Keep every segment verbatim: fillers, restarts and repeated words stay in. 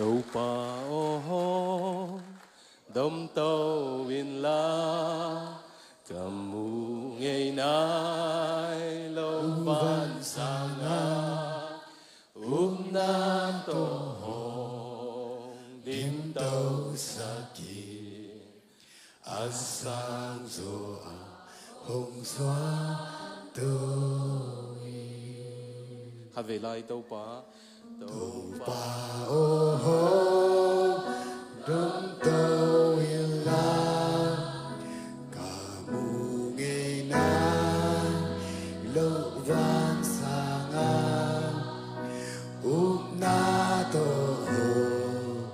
Topa aw, hong domto inla, ka mu ngei nai lo van sangah, upna tawh hong dimto sak hi. A sang zaw a hong suakto hi. Khatvei lai, Topa. Topa aw, hong domto inla, ka mu ngei nai lo van sangah, upna tawh hong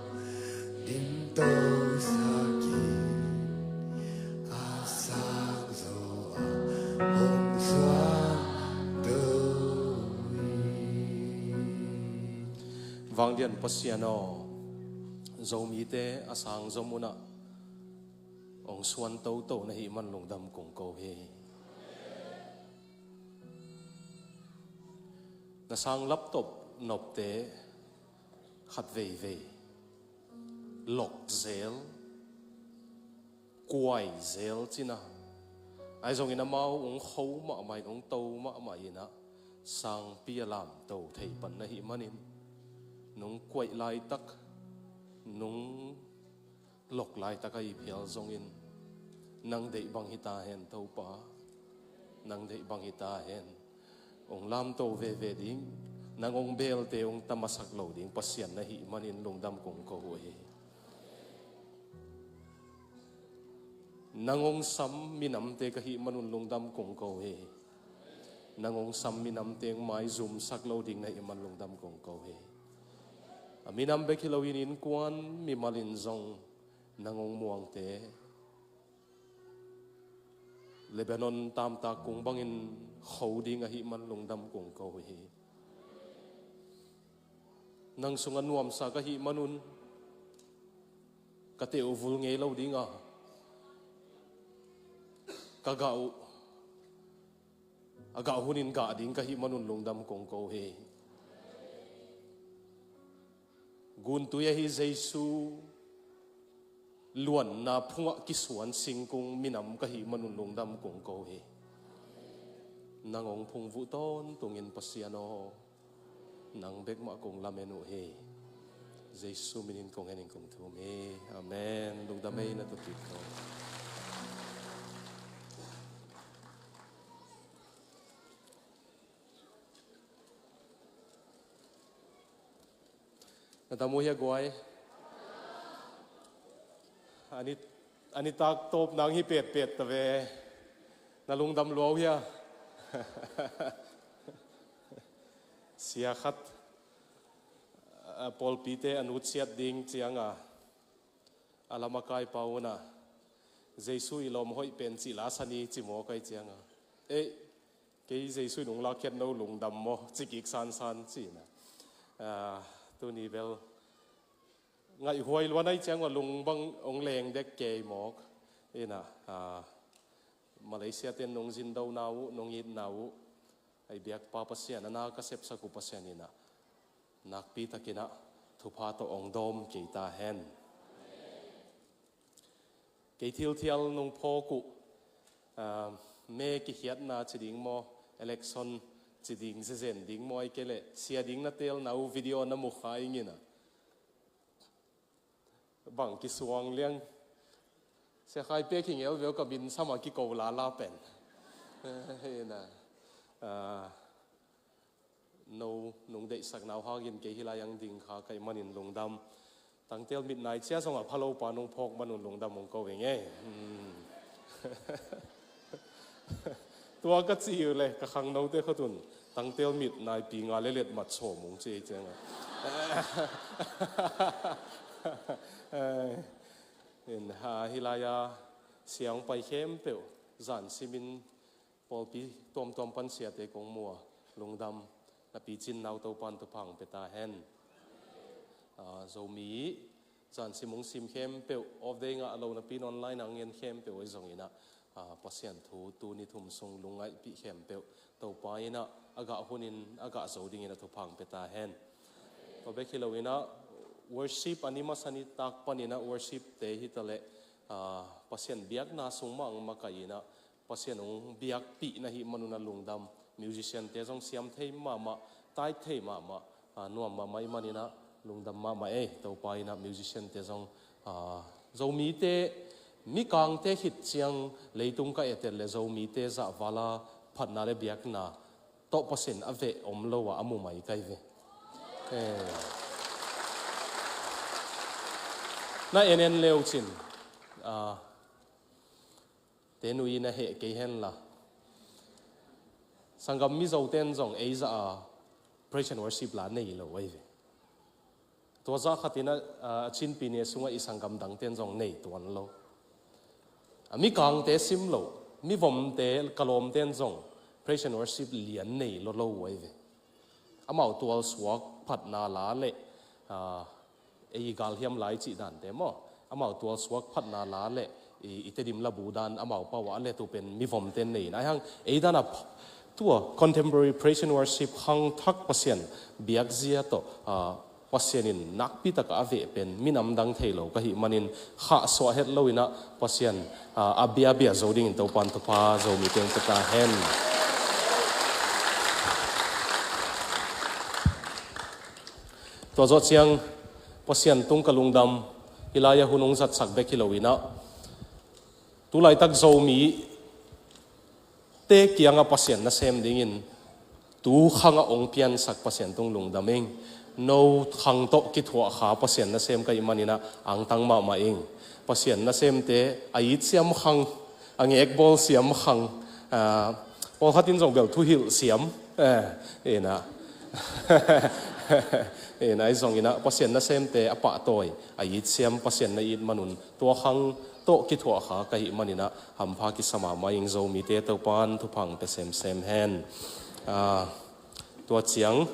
dimto sak hi. A sang zaw a hong suakto hi. Vanglian Pasian aw, Zomite a sang zaw munah hong suan toto na hih man lungdam kong ko hi. Na sang laptop nopte khat veivei lok zel, kuai zel cina, ahi zongin amau hong kho mahmah in, hong to mahmah inah, sangpi a lamto thei pan na hih manin, nong kuaih laitak, nong lok laitak ahi phial zongin, nang deih bang hi ta hen, Topa. Nang deih bang hi ta hen. Hong lamto veve ding, nang hong belte hong tamasak lo ding Pasian na hih manin lungdam kong ko uh hi. Nang hong sam minamte ka hih manun lungdam kong ko uh hi. Nang hong sam minamte hong maizumsak lo ding na hih man lungdam kong ko uh hi. A minam bek hi loin innkuan mimalin zong nang hong muangte Lebanon tamtak kung bangin kho ding ahih man lungdam kong ko uh hi. Nang sungah nuamsa ka hih manun ka teh uh vul ngei lo ding a, ka gah uh a gah hunin gah ding ka hih manun lungdam kong ko uh hi. Guntui ahi Jesu luanna phungah kisuan singkung minam ka hih manun lungdam kong ko uh hi. Nang hong phungvuh tawntungin Pasian aw, nang bek mah kong lamen uh hi. Jesu minin kong henin kong thum hi. Amen. Lungdam ei, na tawh kik ko. Na tam uh hia guai? A ni, a nitak tawp nang hi petpet ta ve. Na lungdam lua uh hia? Sia khat, a, pawlpite a nutsiat ding cianga a lam a kaipa unah, Jesu i lawm hoih pen cih la sa ni, ci mawk ahi cianga, ei, kei Jesu in hong lakkhiat no lungdam maw, ci kik sansan ci ina. Ah, tuni bel ngaihhuai luan ahi cianga lung bang hong leng dek kei mawk ina, ah, Malaysia ten nong zindona uh, nong itna uh, ei biakpa Pasian, a na ka sepsak uh Pasian ina nakpi takinah thupha tawh hong dawm kei ta hen. Kei thilthial nong phawk uh, ah, me kikhiatna ci ding maw, election ci ding, zezen ding maw, ahih kei leh sia ding na teelna uh video na mu kha ing ina, bang kisuang liang. Sia Khai Pek hi ngel veu, ka min sama kiko lala pen. Ina, ah, no nong deihsakna uh hangin kei hi lai ang ding kha ka hih manin lungdam. Tangtel mit nai cia zongah phalopa nong phawk manun lungdam hong ko ing ei. Hmm. Tua ka cih uh le ka khangnote khotun tangtel mit naipi nga le let mat sawm hong ci ei cianga. In, ha, hi lai-a sia hong pai khempeuh zan simin pawlpi tuamtuam pan siate kong mu a, lungdam. Na picin nau Topan thupha hong pia ta hen. Ah, Zomi zan sim hong sim khempeuh, off day ngah lo napi in online ah hong en khempeuh ahi zong ina, ah, Pasian thu tuni thum sung lungngaihpih khempeuh Topa ina a gah hunin a gah zo dingin a thupha hong pia ta hen. Tua bek hi lo ina, Worship a ni masa nitak panin ah worship te hi ta leh, ah, Pasian biakna sung mah ang makaih in ah Pasian hong biakpih na hih manun ah lungdam. Musician te zong siam thei mahmah, tai thei mahmah, ah, nuam mahmah ih manin ah lungdam mahmah ei. Topa in ah musician te zong, ah, Zomite, mikangte khit ciang leitung ka et et leh Zomite zahvala phatna le biakna tawh Pasian a veh om lo ah a mu mai kai ve. Eh. Na en en leu cin, ah, te nui na heh kei hen la. Sanggam Mizo ten zong ei zah a praise and worship la nei lo ei ve. Tua zah khatin ah, a Chin pyine sungah i sanggam dangten zong nei tuan lo. A mikangte sim lo, mivomte, ka lawmten zong praise and worship lian nei lo lo uh ei ve. Amau tualsuak phatna la le, ah, ei galhiam lai cih dante maw. Amau tualsuak phatna la le, i, i Tedim labu dan amau pau ah a let uh pen mivomten nei in. Ahi hang ei dan a ph-, tua contemporary praise and worship khangthak Pasian biakzia tawh, ah, Pasian in nakpi takah a veh pen minam dang thei lo ka hih manin khahsuah het lo in ah Pasian, ah, a biabia zo dingin Topan thupha Zomi teng pia ta hen. Tua zawh ciang Pasian tung ka lungdam, hih lai-ah hun hong zatsak bek hi lo in ah, tu laitak Zomi te kiangah Pasian nasem dingin tu khangah hong piansak Pasian tung lungdam ing. No khang tawh kithuah kha Pasian nasem ka hih manin ah angtang mahmah ing. Pasian nasemte a itsiam khang, a ngekbawl siam khang, ah, pawlkhat in zong bel thuhilh siam, eh, ina. Ina, ahi zongin ah Pasian nasemte a pahtawi, a itsiam Pasian na it manun tua khang tawh kithuah kha ka hih manin ah hampha kisa mahmah ing. Zomite Topan thupha pia semsem hen. Ah, tua ciang,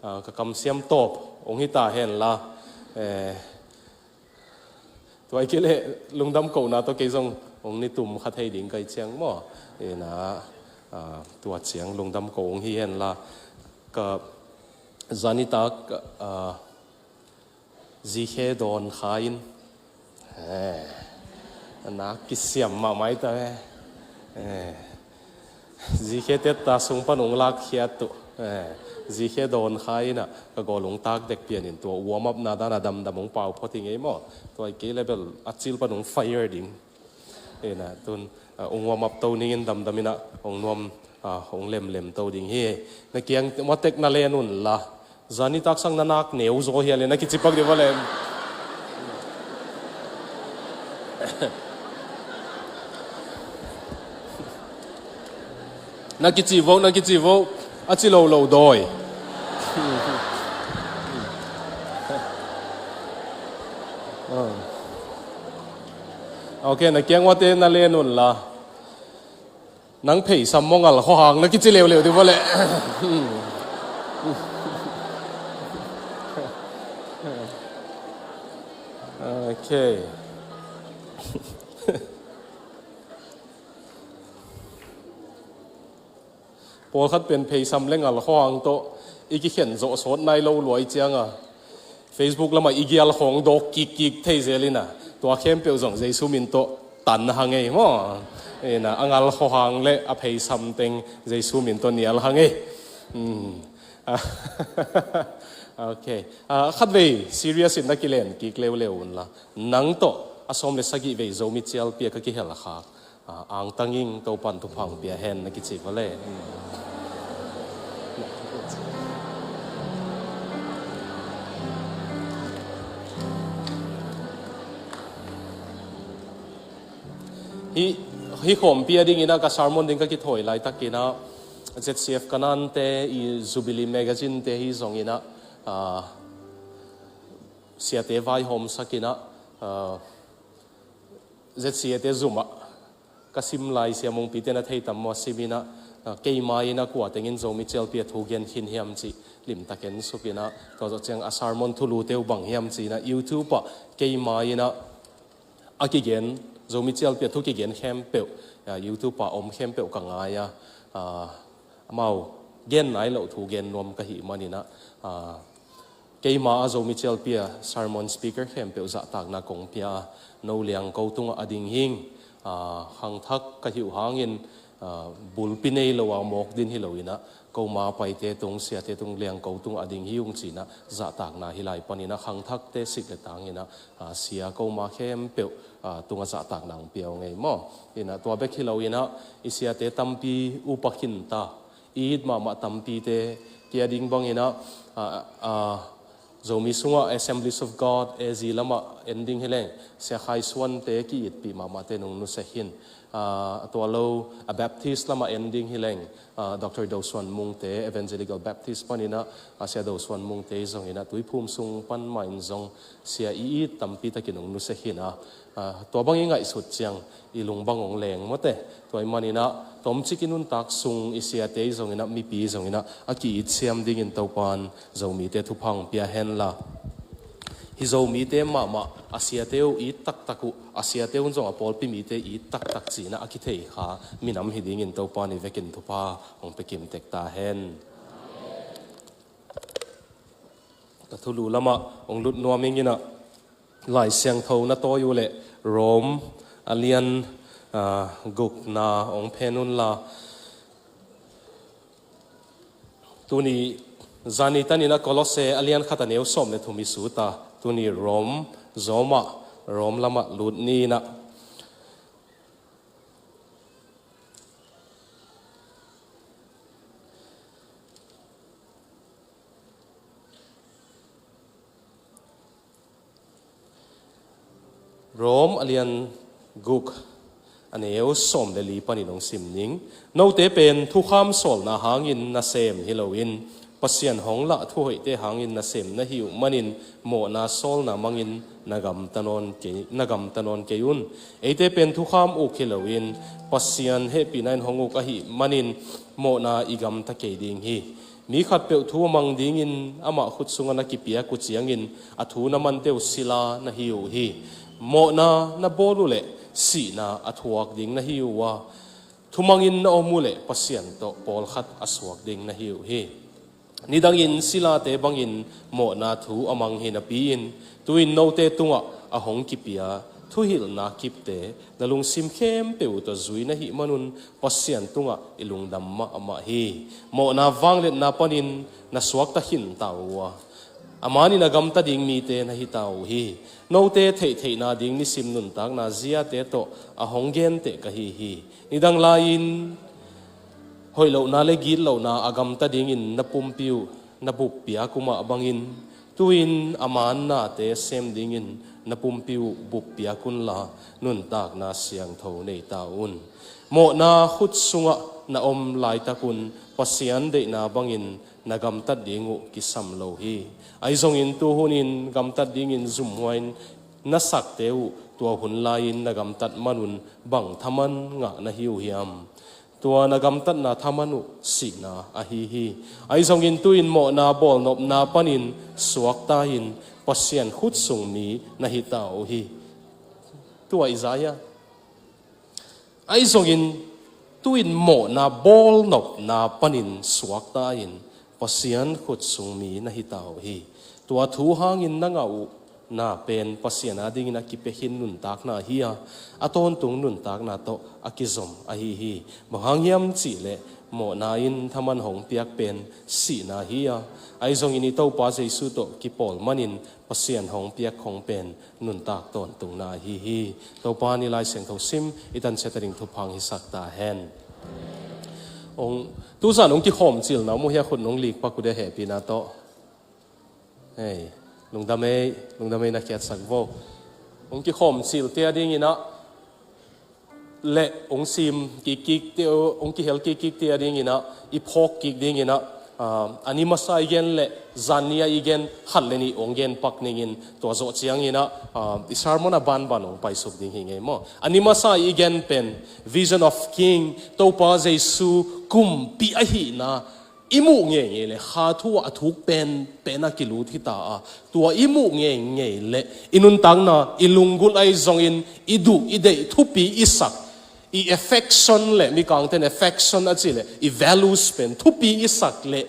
ah, ka kamsiam tawp hong hi ta hen la, eh, tua hi kei leh lungdam kohna tawh kei zong hong ni tum kha thei ding ka hih ciang maw. Ina, ah, tua ciang lungdam ko hong hi hen la, ka zanitak, ah, zikhe dawn kha in, eh, a nak kisiam mahmah ih ta, eh, eh, zikhe tetta sung pan hong lakkhiat uh, eh, zikhe dawn kha in ah ka gawl hong tak dek pianin tua warm up na dan a damdam hong pau phot hi ngei maw. Tua hi kei leh bel a cil pan hong fire ding. Ina, tun, ah, hong warm up to ning in damdam in ah hong nuam, ah, hong lemlem to ding hi. Na kiang matek na len un la. Zanitak sang na nak neu zaw hia le na kici pak dih va lem. Na kici vo, na kici vo. A ci lo lo dawi. Ah. Ok, na kiang uate na len un la. Nang pheisam maw ngal khuahang na kici leuleu dih va leh. Ok. Pawlkhat pen pheisam le ngal khuahang tawh i kikhen zawh sawt nai lo lua ih cianga Facebook lamah i gial khawng dawk kikkik thei zel ina, tua khempeuh zong Jesu min tawh tan hang ei maw. Ina, a ngal khuahang le a pheisam teng Jesu min tawh nial hang ei. Hmm. Ok. Ah, khatvei serious in na kilen kik leuleu un la. Nang tawh a sawm le sagih vei Zomi cialpi a ka kihel khak, ah, angtang ing, Topan thupha pia hen na kici va le. Hih, hih khawmpi a dingin ah ka sermon ding ka kithawi laitakin ah Z C F Kanaan te i Jubilee Magazine te hi zongin ah, ah, siate vaihawmsakin ah, ah, Z C A te zum ah ka sim lai Sia Mungpi te na thei tam maw, simin ah, ah, keima in ah kua tengin Zomi cialpi a thu gen khin hiam cih limtak en sukin ah, tua zawh ciang a sermon thulu te uh bang hiam ci-in ah YouTube ah keima in ah a kigen, Zomi cialpi a thu kigen khempeuh, ah, YouTube ah om khempeuh ka ngai a, ah, amau gen nai loh thu gen nuam ka hih manin ah, ah, Keima a Zomi Cialpi a sermon speaker khempeuh zahtakna kong pia a, no liangko tungah a ding hing, ah, khangthak ka hih uh hangin, ah, bulpi nei lo a mawk din hi lo in ah, koma paite tung, siate tung, liangko tungah a ding hi ung ci in ah, zahtakna hih lai panin ah khangthakte sik le tang in ah, ah, sia koma khempeuh, ah, tungah zahtakna hong pia ung ei maw. In ah tua bek hi lo in ah, i siate tampi upa khinta, i it mahmah tampite, kei a ding bangin ah, ah, ah, Zomi sungah Assemblies of God, A Z lamah en ding hi leng, Sia Khai Suante ki-itpih mahmahte nong nusia khin. Ah, tua lo, a Baptist lamah en ding hi leng, ah, Doctor Do Suan Mungte, Evangelical Baptist panin ah, ah, Sia Do Suan Mungte zongin ah Tuiphum sung pan mah in zong sia i it tampi takin nong nusia khin a. Ah, tua bang i ngaihsut ciang i lung bang hong leng mawte. Tua ahih manin ah tomcik i nuntak sung i siate zongin ah, mipi zongin ah, a ki-it siam dingin Topa'n Zomite thupha hong pia hen la. Hih Zomite mahmah a siate uh it taktak uh, a siate un zong a pawlpi mite it taktak ci in ah a kithei kha minam hi dingin Topa'n i vekin thupha hong pia kim tek ta hen. Ka thulu lamah hong lut nuam ing in ah, Lai Siangtho na tawi uh leh Rom a lian, ah, gukna hong phen un la. Tuni zani tanin ah Kolose a lian khat a neu sawm le thum i sut a, tuni Rom zawmah, Rom lamah lut ni in ah. Rom a lian guk a neu sawm le li panin hong sim ning. Note pen thukham sawlna hangin nasem hi loin, Pasian hong lah thuhoihte hangin nasem na hi uh manin, mawhna sawlna mangin na gamta nawn kei, na gamta nawn kei un. Eite pen thukham uk hi loin, Pasian hehpihna in hong uk ahih manin, mawhna i gamta kei ding hi. Mi khatpeuh thu a mang dingin amah khut sungah na kipiak uh ciangin a thu na mante uh sila na hi uh hi. Mawhna na bawl uh leh sihna a thuak ding na hi uh a, thumangin na om uh leh Pasian tawh pawlkhat a suak ding na hi uh hi. Nidangin silate bangin mawhna thu a mang hi napi-in, tu-in note tungah a hong kipia thuhilhna kipte na lungsim khempeuh uh tawh zui na hih manun Pasian tungah i lungdam mahmah hi. Mawhna vangliatna panin na suakta khinta uh a, a manin a gamta ding mite na hita uh hi. Note theihtheihna ding nisim nuntakna ziate tawh a hong genteh ka hi hi. Nidang lai-in hoih lohna le gitlohna a gamta dingin na pumpi uh na buppiak uh mah bangin, tu-in a man nate sem dingin na pumpi uh buppiak unla, nuntakna siangtho nei ta un. Mawhna khut sungah na om laitakun Pasian deihna bangin na gamtat ding uh kisam lo hi. Ahi zongin tu hunin gamtat dingin zumhuai na sakte uh tua hun lai-in na gamtat manun bang thaman ngah na hi uh hiam? Tua na gamtatna thaman uh sihna ahi hi. Ahi zongin tu-in mawhna bawlnopna panin suakta-in Pasian khut sung mi na hita uh hi. Tua i za hia? Ahi zongin tu-in mawhna bawlnopna panin suakta-in Pasian khut sung mi na hita uh hi. Tua thu hangin na ngah uh na pen Pasian adingin a kipia khin nuntakna hi a, a tawntung nuntakna tawh a kizom ahi hi. Bang hang hiam cihleh mawhna in thaman hong piak pen sihna hi a, ahi zongin i Topa Jesu tawh kipawl manin Pasian hong piak khong pen nuntak tawntungna ahi hi. Topa in i Lai Siangtho sim i tansiat a ding thupha hong hisak ta hen. Ong, tuzan ong kikhawm cilna mu hia, khut nong likpak uh dia hehpihna tawh. Hei, lungdam ei, lungdam ei na khiatsak vo. Ong kikhawm cilte a dinginah le ong sim kikkikte, ong kihel kikkikte a dinginah i phawk kik dinginah, ah, a ni masa i gen le zan ni a i gen khat le nih ong gen pak ningin, tua zawh cianginah, ah, i sermon a banban ong paisuk ding hi ngei maw? A ni masa i gen pen Vision of King, Topa Jesu kumpi ahihna i muh ngeingei le kha thu ah a thuk penpen a kilut hita a, tua i muh ngeingei le i nuntakna, i lunggulh ahi zongin i duh i deih thupi i sak, i affection le, mikangten affection a cih le i values pen thupi i sak le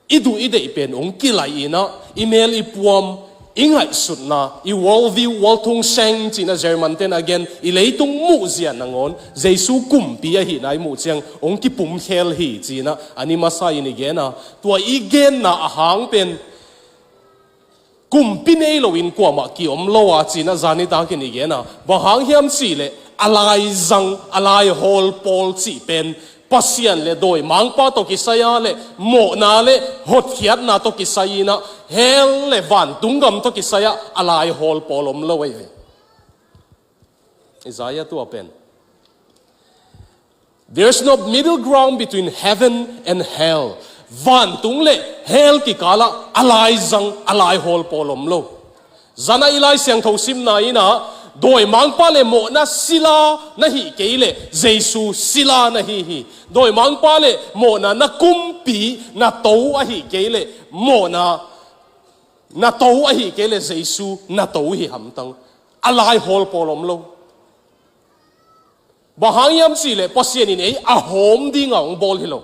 i duh i deih pen hong kilaih in ah, i mel i puam, i ngaihsutna, i world view, world thungseng ci-in ah German ten a gen, i leitung muhzia nangawn Jesu kumpi ahihna i muh ciang hong kipumkhel hi ci-in ah a ni masa in i gen a, tua i genna a hang pen kumpi nei loin kuamah ki-om lo a ci-in ah zan nitakin i gen a, bang hang hiam cih leh a laizang, a laihawl pawl cih pen Pasian le dawimangpa tawh kisai a le mawhna le hotkhiatna tawh kisai in ah, hell le vantung gam tawh kisai ah a laihawl pawl om lo ahi ve. Isaiah tua pen, "There's no middle ground between heaven and hell." Vantung le hell kikalah a laizang, a laihawl pawl om lo. Zan ah i Lai Siangtho simna in ah, dawimangpa le mawhna sila na hih kei leh Jesu sila na hi hi. Dawimangpa le mawhna na kumpi, na to ahih kei leh mawhna na to ahih kei leh Jesu na to hi hamtang. A laihawl pawl om lo. Bang hang hiam cih leh Pasian in ei a hawm ding a hong bawl hi lo.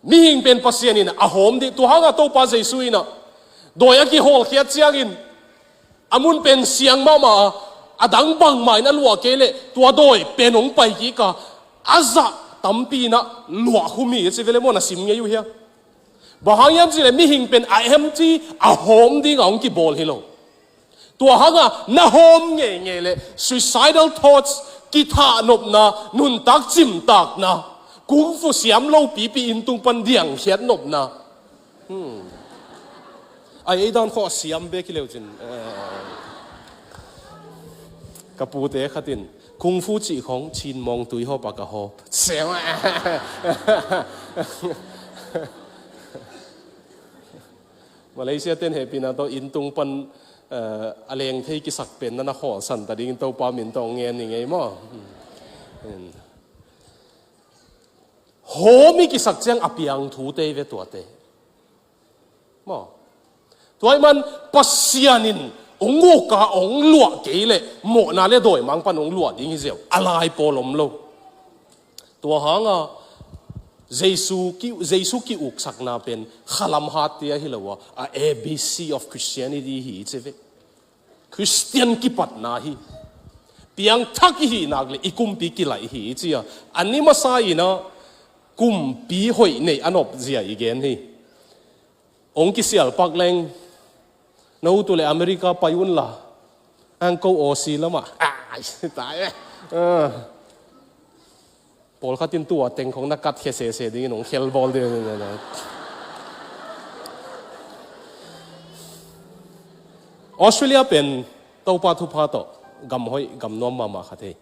Mihing pen Pasian in a hawm ding, tua hang a Topa Jesu in ah dawi a kihawlkhiat ciangin a mun pen siang mahmah a, a dang bangmah in a luah kei leh tua dawi pen hong pai kik a, a zah tampi in ah luah khum hi a ci ve le maw, na sim ngei uh hia? Bang hang hiam cih leh mihing pen a empty, a hawm ding a hong kibawl hi lo. Tua hang a na hawm ngeingei leh suicidal thoughts, kithahnopna, nuntak cimtakna, kung fu siam lopipi inn tung pan diangkhiat nopna. Hmm. Ai, ei dan khawh a siam bek hi leu cin. Eh. Ka pute khat in kung fu cih khawng Chin Mawng Tui hawp a ka hawp. Siam. Malaysia ten hehpihna tawh inn tung pan, eh, a leng thei kisak pen na na khawlsan ta dingin Topa min tawh ngen ni ngei maw? Hmm. Hawm i kisak ciang a piang thute hi ve tuate. Maw? Tua ahih man Pasian in hong uk a hong luah kei leh mawhna le dawimangpa'n hong luah ding hi ziau. A lai pawl om lo. Tua hang a Jesu ki, Jesu kiuksakna pen khalam hatte ahi lo a, a A B C of Christianity hi ci ve. Christian kipatna hi. Piangthak i hih nak leh i kumpi kilaih hi ci a, a ni masa in ah kumpi hoih neih a nop zia i gen hi. Hong kisial pak leng, na ut uh leh America pai un la, ang ko Aussie lamah. Ai, tai e. Ah. Pawlkhat in tua teng khawng na katkhia sese dingin hong khelbawl ding. Australia pen Topa thupha tawh gam hoih, gam nuam mahmah khat hi.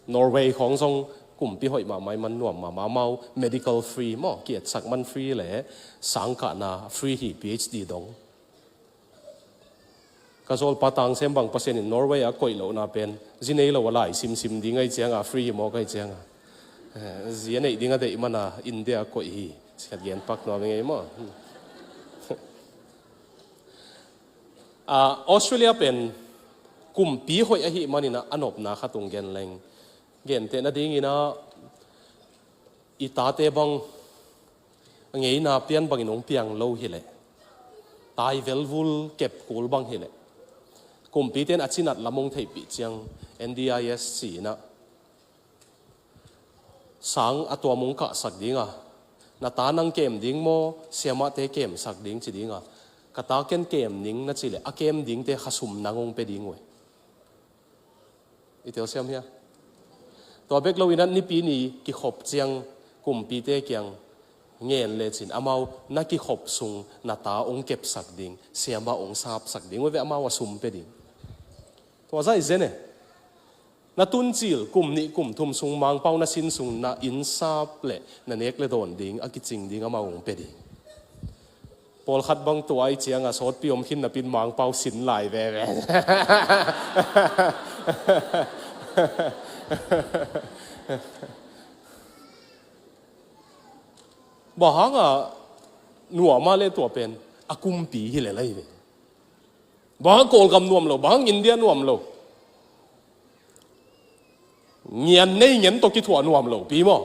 Norway khawng zong kumpi hoih mahmah, i man nuam mahmah, amau medical free maw, ki-etsak man free le sangkahna free hi, P H D dong. Ka zawlpa Tang Sem bang Pasian in Norway a koih lohna pen zi nei lo a lai simsim ding ahih ciang a, free hi mawk ahih ciang a, eh, zi a neih ding a deih man a India a koih hi. Sikhat gen pak nuam ngei maw? Ah, Australia pen kumpi hoih ahih manin ah a nopna khat hong gen leng, gentehna dingin ah i tate bang a ngeina pian bangin hong piang lo hileh, tai velvul kep kul bang hileh, kumpite in a cinat lam hong theihpih ciang N D I S ci-in ah sang a tuam hong kahsak ding a, na ta nang kem ding maw, siamahte kemsak ding ci ding a, ka ta ken kem ning na cih leh a kem dingte khasum nang hong pia ding uh hi. I telsiam hia? Tua bek lo-in ah nipi ni kikhop ciang kumpite kiang ngen lecin amau na kikhop sung na ta hong kepsak ding, siamah hong sapsak ding uh ve, amau a sum pia ding. Tua zah i zen e. Na tuncil kum nih kum thum sung Mangpau na sin sung na inn sap le na nek le dawn ding a kicing ding amau hong pia ding. Pawlkhat bang tua ahih ciang a sawtpi om khin napi-in Mangpau sin lai veve. Bang hang a nuam a leh tua pen a kumpi hi lel ahi ve. Bang hang Kawlgam nuam lo, bang hang India nuam lo. Ngian nei ngen tawh kithuah nuam lo pi maw?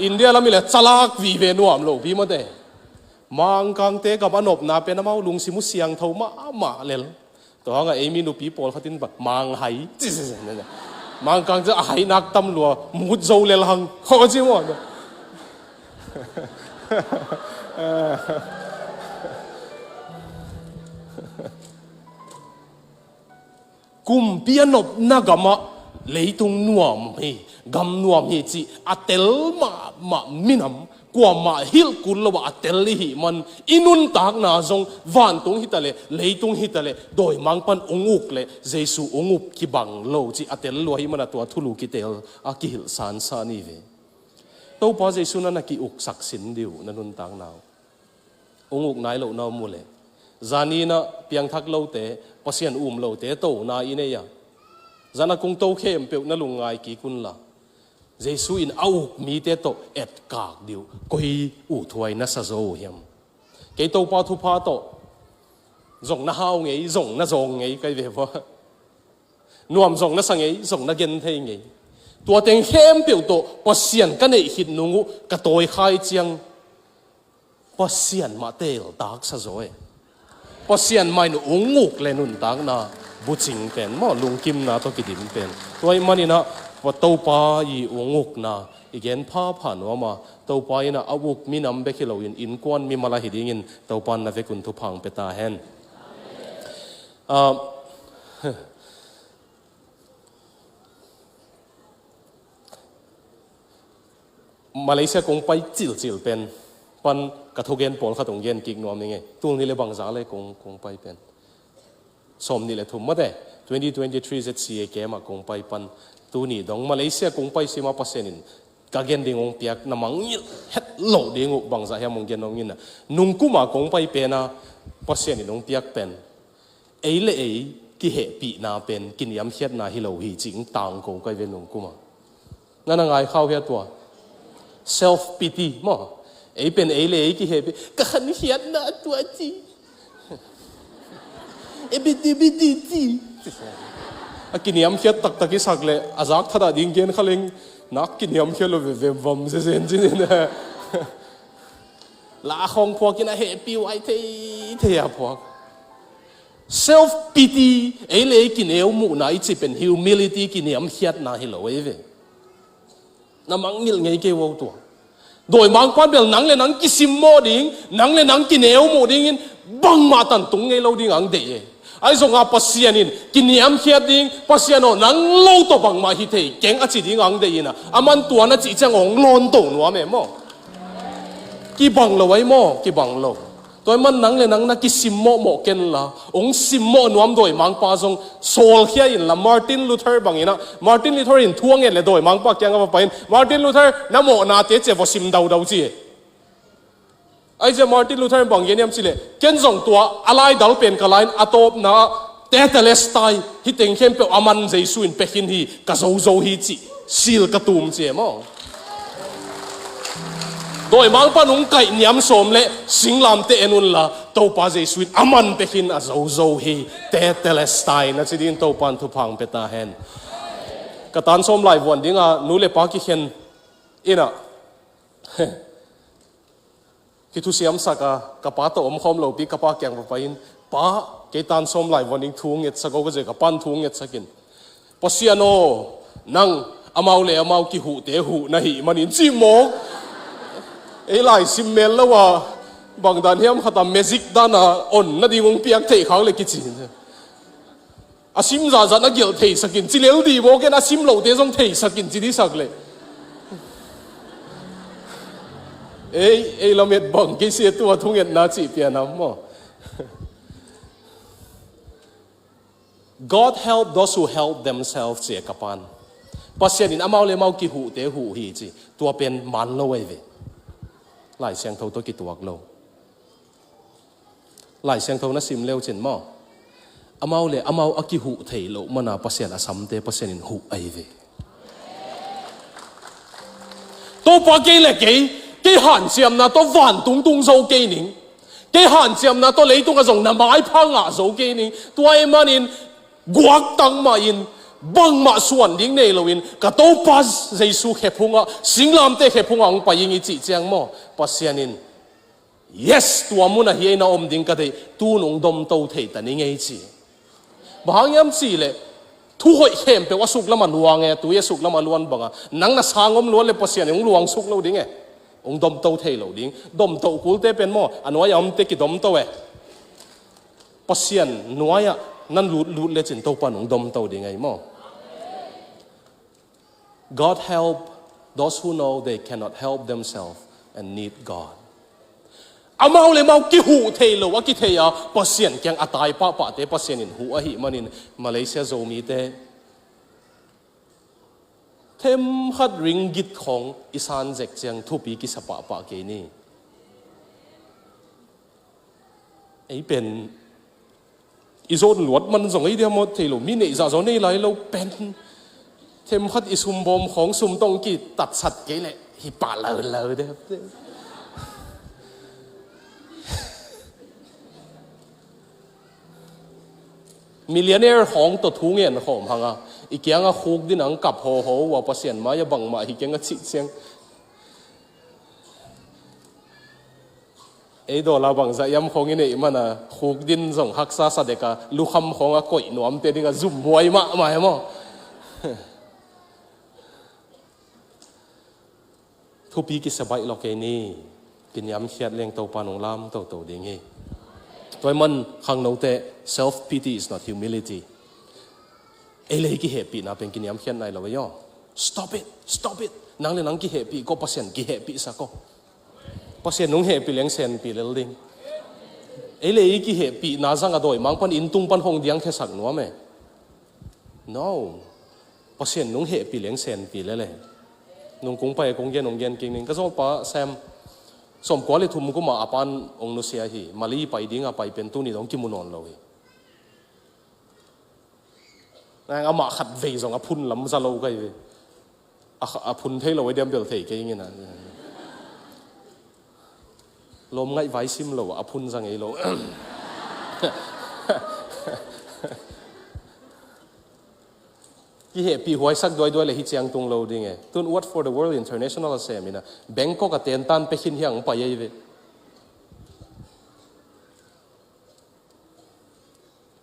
India lam i leh calak vive nuam lo pi maw te? Mangkangte gam a nopna pen amau lungsim uh siangtho mahmah lel. Tua hangah ei mi nupi pawlkhat in bang, Manghai. Mangkang cu a hainak tam lua, mut zo lel hang. Khaw ci maw. Kumpi a nopna gamah leitung nuam hi, gam nuam hi cih a tel mahmah minam, kuamah hilh kul lo ah a tel i hih man, i nuntakna zong vantung hi ta leh, leitung hi ta leh, dawimangpa'n ung uk leh Jesu ung uk kibang lo cih a tel lua hi man a tua thulu kitel a kihilh sansan hi ve. Topa Jesu na na ki-uksak sin dih uh na nuntakna uh. Ung uk nai lohna om uh leh, zan in ah piangthak lote, Pasian um lote tona i nei a, zan a kong to khempeuh na lungngai kik unla, Jesu in a uk mite tawh etkak dih uh koi uh thuai na sa zo uh hiam? Kei Topa thupha tawh zong na hau ngei, zong na zawng ngei kai ve vua. Nuam zong na sa ngei, zong na gen thei ngei. Tua teng khempeuh tawh Pasian ka neih khit nung uh ka tawikhai ciang Pasian mah teeltak sa zaw e. Pasian mah in ung uk le nuntakna bucing pen maw, lungkimna tawh kidim pen. Tua ahih manin ah Topa i ung ukna i gen phapha nuam a, Topa in ah a uk minam bek hi loin innkuan mimal ahi dingin Topa in na vekun thupha hong pia ta hen. Ah, Malaysia kong pai cilcil pen pan ka thugen pawlkhat hong gen kik nuam ning e. Tul nih le bangzah le kong, kong pai pen, sawm nih le thum mate, twenty twenty-three Z C A camp ah kong pai pan tuni dong Malaysia kong pai sima Pasian in ka gen ding hong piak, na mangngilh het loh ding uh, bangzah hiam hong gen hong in a, nungkum a kong pai pen a Pasian in hong piak pen, ei le ei kihehpihna pen kiniamkhiatna hi lo hi cih tangko kai ve nungkum a. Na na ngai khau hia tua? Self pity maw. Ei pen ei le ei kihehpih, ka khankhiatna tua ci. E biti biti ci. A kiniamkhiat taktak i sak le a zak thadah ding gen kha leng, nak kiniamkhiat lo veve vam zezen ci nin. La khawng phuak in a hehpih uh ai thei thei a phuak. Self pity, ei le ei kineu muhna i cih pen humility, kiniamkhiatna hi lo ei ve. Na mangngilh ngei kei uh tua. Dawimangpa'n bel nang le nang kisimmawh ding, nang le nang kineu muh dingin bangmah tantung ngei lo ding ang deih e. Ahi zongin Pasian in kiniamkhiat ding, Pasian aw nang lo tawh bangmah hi thei keng a ci ding ang deih in a, aman tua na cih ciang hong lawnto nuam e maw. Kibang lo ahi maw, kibang lo. Tua ahih man nang le nang na kisimmawhmawh ken la, hong simmawh nuam dawimangpa zong sawlkhia in la, Martin Luther bangin a, Martin Luther in thu a nget le dawimangpa kiang a va pai in, Martin Luther, na mawhnate ci a va sim daudau ci e. Ahi zia Martin Luther in bang gen hiam cih leh, ken zong tua a laidal pen ka la in a tawpna Tetelestai, hih teng khempeuh aman Jesu in pia khin hi, ka zozo hi cih sil ka tum ci e maw. Dawimangpa'n hong kaih niam sawm le singlamteh en un la, Topa Jesu in aman pia khin a zozo hi, Tetelestai na ci dingin Topa'n thupha hong pia ta hen. Ka tan sawm laivuan ding a nu le pa kikhen in a, kithusiamsak a, ka pa tawh omkhawm lopi ka pa kiang va pai in, Pa, kei tan sawm laivuan ding thu ngetsak o ka ci a, ka pa'n thu ngetsak in, Pasian aw, nang amau le amau kihuhte huh na hih manin ci mawk. Ei lai sim mel lo a, bang dan hiam khat a magic dan a on nading hong piak theih khak le kici. A sim zahzah na gelh theisak in ci lel dih maw, ken a sim lohte zong theisak in ci dihsak leh. Ei, ei lamet bang kei sia tua thungetna cih pianam maw. God help those who help themselves ci e ka pa'n. Pasian in amau le amau kihuhte huh hi ci. Tua pen man lo ahi ve. Lai Siangtho tawh kituak lo. Lai Siangtho na sim leu cin maw, amau le amau a kihuh thei loh mana Pasian a samte Pasian in huh ahi ve. Topa kei le kei, kei hanciamna tawh vantung tung zo kei ning. Kei hanciamna tawh leitung a zong na maipha ngah zo kei ning. Tua ahih manin guaktang mah in, bangmah suan ding nei loin ka Topa Jesu khephungah, singlamteh khephungah hong pai ing i cih ciang maw, Pasian in Yes, tua munah hi ei na om ding ka deih, tu nung domto thei ta ni ngei ci. Bang hang hiam cihleh, thu hoih khempeuh a suklamah luang e, tui a suklamah luan banga, nang na sang om luat le Pasian in hong luang suk lo ding e. Hong domto thei lo ding. Domto kulte pen maw, a nuai-a omte kidomto e. Pasian nuai-ah nan lutlut lecin Topa nung domto ding ahi maw. God help those who know they cannot help themselves and need God. Amau le mau kihuh thei lo a kithei a, Pasian kiang a tai pahpahte Pasian in huh ahih manin, Malaysia Zomite themkhat ringgit khong i san zek ciang thupi kisa pahpah kei ni. Ei pen i zon luat man zong ei dia maw thei lo, mi neih zah zaw nei lai lo pen. Themkhat i sumbawm khawng sum tawh kitatsat kei leh hi pah lalo de. Millionaire khawng tawh thu ngen khawm hanga, i kianga khuk din ang kap hawhaw uh a, Pasian mai-ah bangmah hi keng a cih ciang. Ei dollar bangzah hiam khawng i neih mana, khuk din zong haksa sa dek a, lukham khawng a koih nuamte dinga zumhuai mahmah hi maw. Thupi kisa baih lawk ei ni. Kiniamkhiat leng Topa nung lam toto ding hi. Tua ahih man khangnote, self pity is not humility. Ei le ei kihehpihna pen kiniamkhiat nai lo ei aw. Stop it, stop it. Nang le nang kihehpih ko, Pasian kihehpihsak ko. Pasian nung hehpih leng senpih lel ding. Ei le ei kihehpihna zang a dawimang pan, inntung pan hong diangkhiasak nuam e. No. Pasian nung hehpih leng senpih lel e. Nung kung pai kung gen, nung gen kik ning. Ka zawlpa Sam, sawmkua le thum kuma a pan hong nusia hi. Mali pai dinga pai pen tuni dong kimu nawn lo hi. Nang amah khat vei zong a phun lam za lo kai ve. A, a phun thei lo a diam bel thei kei ngina. Lawm ngaih vai sim lo a phun za ngei lo. Kihehpih huaisak duaiduai le hi ciang tung lo ding e. Tun What for the World International a sem ina Bangkok a tentan pekhin hiang pai ei ve.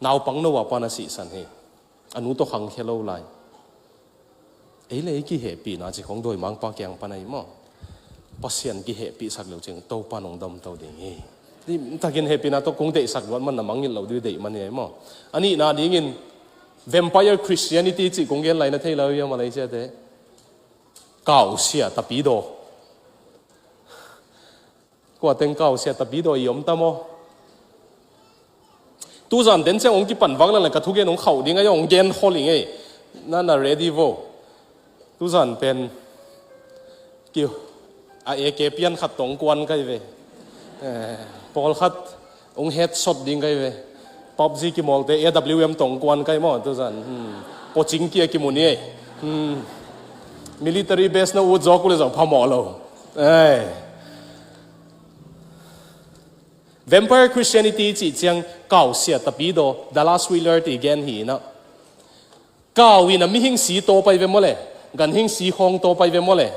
Naupang no a pan a sihsan hi. A nu tawh khangkhia lo lai. Ei le ei kihehpihna ci khong dawimangpa kiang pan ahi maw. Pasian kihehpihsak leu cing Topa nong domto ding hi. Limtakin hehpihna tawh kung deihsak luat man na mangngilh lo ding deih man hi ahi maw. A nihna dingin Vampire Christianity cih kung gen lai na thei lo hi a Malaysia te. Kausia tapidaw. Kua teng kausia tapidaw i om ta maw? Tuzan den ciang hong kipan vang lala ka thugen hong khauh ding a, hong gen khol ing ei. Na na ready vo. Tuzan pen ki a A K pian khat tong kuan kai ve. Eh, pawlkhat hong headshot ding kai ve. PUBG kimawlte A W M tong kuan kai maw tuzan. Hmm. Pocing kia kimu ni ei. Hmm. Military base na ut zawk uh le zong phamawh lo. Eh. Vampire Christianity cih ciang kausia tapidaw, Dallas Willard i gen hi ina. Kau ina mihing si taw pai ve maw le, ganhing si khawng taw pai ve maw le.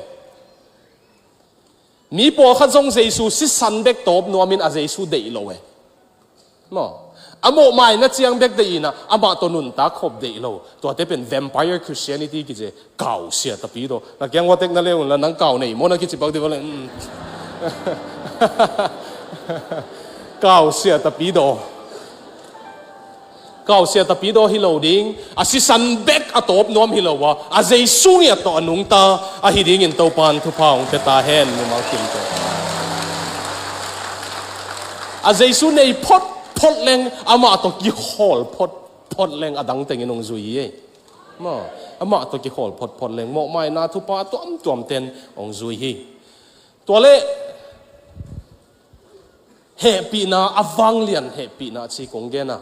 Mi pawlkhat zong Jesu sisan bek tawp nuamin a Jesu deih lo e. Maw. A mawhmaina ciang bek deih ina, amah tawh nuntak khop deih lo. Tuate pen Vampire Christianity kici e. Kausia tapidaw. Na kiang watek na le unla nang kau nei maw na kici pak dih vale. Mm. Kausia tapidaw. Kausia tapidaw hi lo ding. A sisan bek a tawp nuam hi lo a, a Jesu ngiat tawh a nungta ahi dingin Topan thupha hong pia ta hen, mimal kimte. A Jesu nei photphot leng, amah tawh kikhawl photphot leng a dang tengin hong zui hi ei. Maw, amah tawh kikhawl photphot leng mawhmaina thupha tuamtuam ten hong zui hi. Tua le hehpihna a vanglian hehpihna ci kong gen a.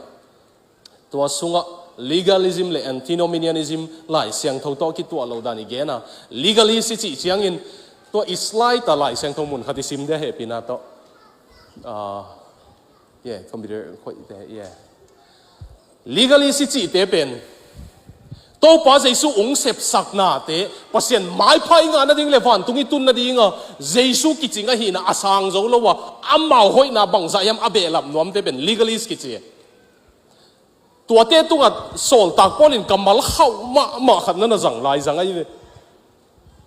Tua sungah legalism le antinomianism Lai Siangtho tawh kituah lo dan i gen a. Legalist i cih ciangin tua i slide a Lai Siangtho mun khat i sim dia hehpihna tawh. Ah, yeah, computer khoih te, yeah. Legalist i cihte pen Topa Jesu hong sepsak nate Pasian maipha i ngah nading le vantung i tun nadinga Jesu kicing ahihna a sang zo lo a, amau hoihna bangzah hiam a behlap nuamte pen legalist kici. Tuate tungah sawltak Paul in kammal khauh mahmah khat na na zang lai zang ahi ve.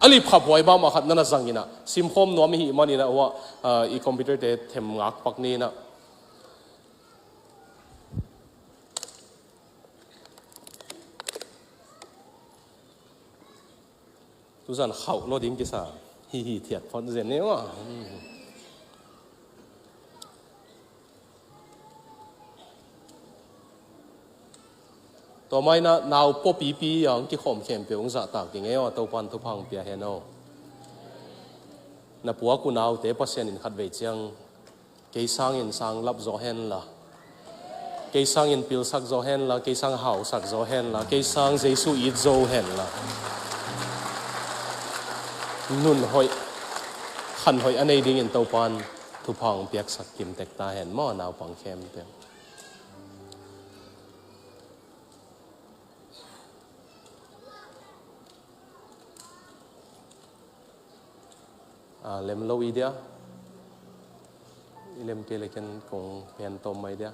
A lipkhaphuai mahmah khat na na zang inah simkhawm nuam i hih man inah uah, ah, i computer te them ngak pak ni inah. Tuzan khauh lo ding kisa. Hi hi thiat phot zen ni maw. Tua mah inah nau pua pipi a hong kikhawm khempeuh hong zahtak ding ei aw, Topan thupha hong pia hen aw. Na puak uh naute Pasian in khatvei ciang kei sangin sang lap zaw hen la, kei sangin pilsak zaw hen la, kei sang hausak zaw hen la, kei sang Jesu it zo hen la, nun hoih, khan hoih a nei dingin Topan thupha hong piaksak kimtek ta hen maw, naupang khempeuh. A lem lo i dia. I lem kei le ken kong pen tawm mai dia.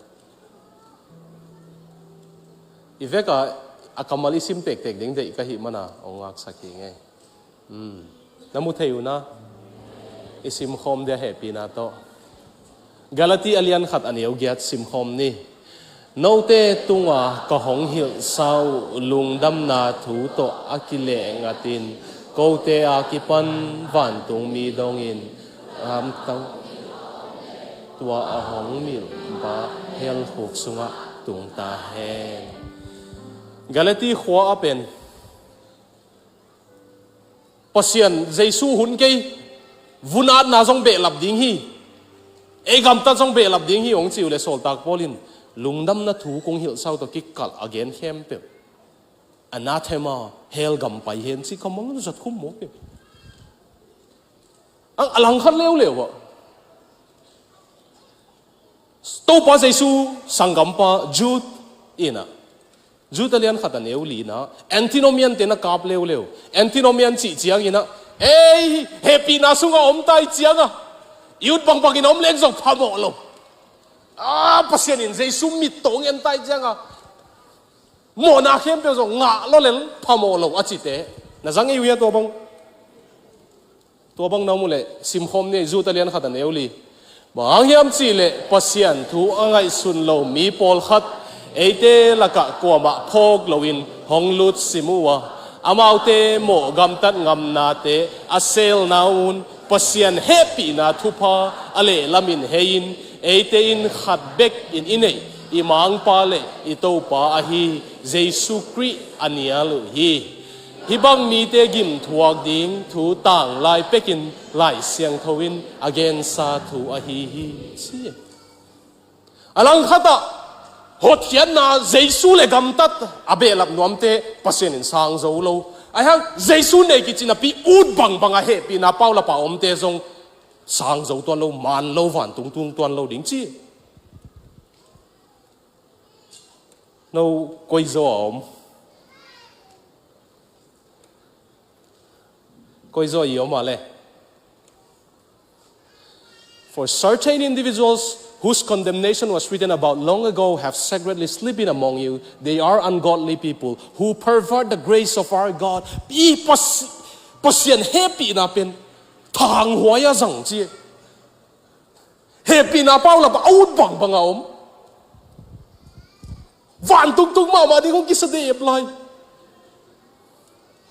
I veka a kammal i sim tektek ding deih ka hih mana hong ngaksak hi ngei. Hmm. Na mu thei uh na. I simkhawm dia hehpihna tawh. Galati a lian khat a neu giat simkhawm ni. Note tunga ka hong hilhsa uh lungdamna thu tawh a kilehngatin kote a kipan vantungmi dongin amtang tua a hong milh ba hell khuk sungah tung ta hen. Galati khua a pen Pasian Jesu hun kei, vunatna zong behlap ding hi, ei gamtat zong behlap ding hi hong ci uh le sawltak Paul in lungdamna thu kong hilhsa uh tawh kikalh a gen khempeuh anathema, hell gam pai hen ci kammal zat khum mawk hi. A langkhat leuleu ah Topa Jesu sanggampa Jude inah, Jude a lian khat a neu li inah antinomian te na kap leuleu. Antinomian cih ciang inah ei hehpihna sungah om tai cianga i ut bangbangin om leng zong phamawh lo. A Pasian in Jesu mit tawh ngen tai cianga mawhna khempeuh zong ngah lo lel phamawh lo a cite na zang ei uh hia tua bang? Tua bang na mu le simkhawm ni, Jude a lian khat a neu li. Bang hang hiam cihleh Pasian thu a ngaihsun lo mi pawlkhat eite lakah kuamah phawk loin hong lut sim uh a, amaute mawh gamtat ngamnate a selna un Pasian hehpihna thupha a lehlamin hei-in eite in khat bekin i neih i mangpa le i Topa ahi Jesu Khrih a nial uh hi. Hih bang mite gimthuak ding thu tanglai pekin Lai Siangtho in a gensa thu ahi hi ci. A langkhatah hotkhiatna Jesu le gamtat a behlap nuamte Pasian in sang zo lo. Ahi hang Jesu nei kici napi ut bangbang a hehpihna paulapa omte zong sang zo tuan lo, man lo, vantung tung tuan lo ding ci. No koi zaw a om? Koi zaw i om a le? For certain individuals whose condemnation was written about long ago have secretly slipped in among you. They are ungodly people who pervert the grace of our God. I Pas-, Pasian hehpihna pen thanghuai a zang ci. Hehpihna paulapa a ut bangbang a om. Vantung tung mahmah ding hong kisa dep lai.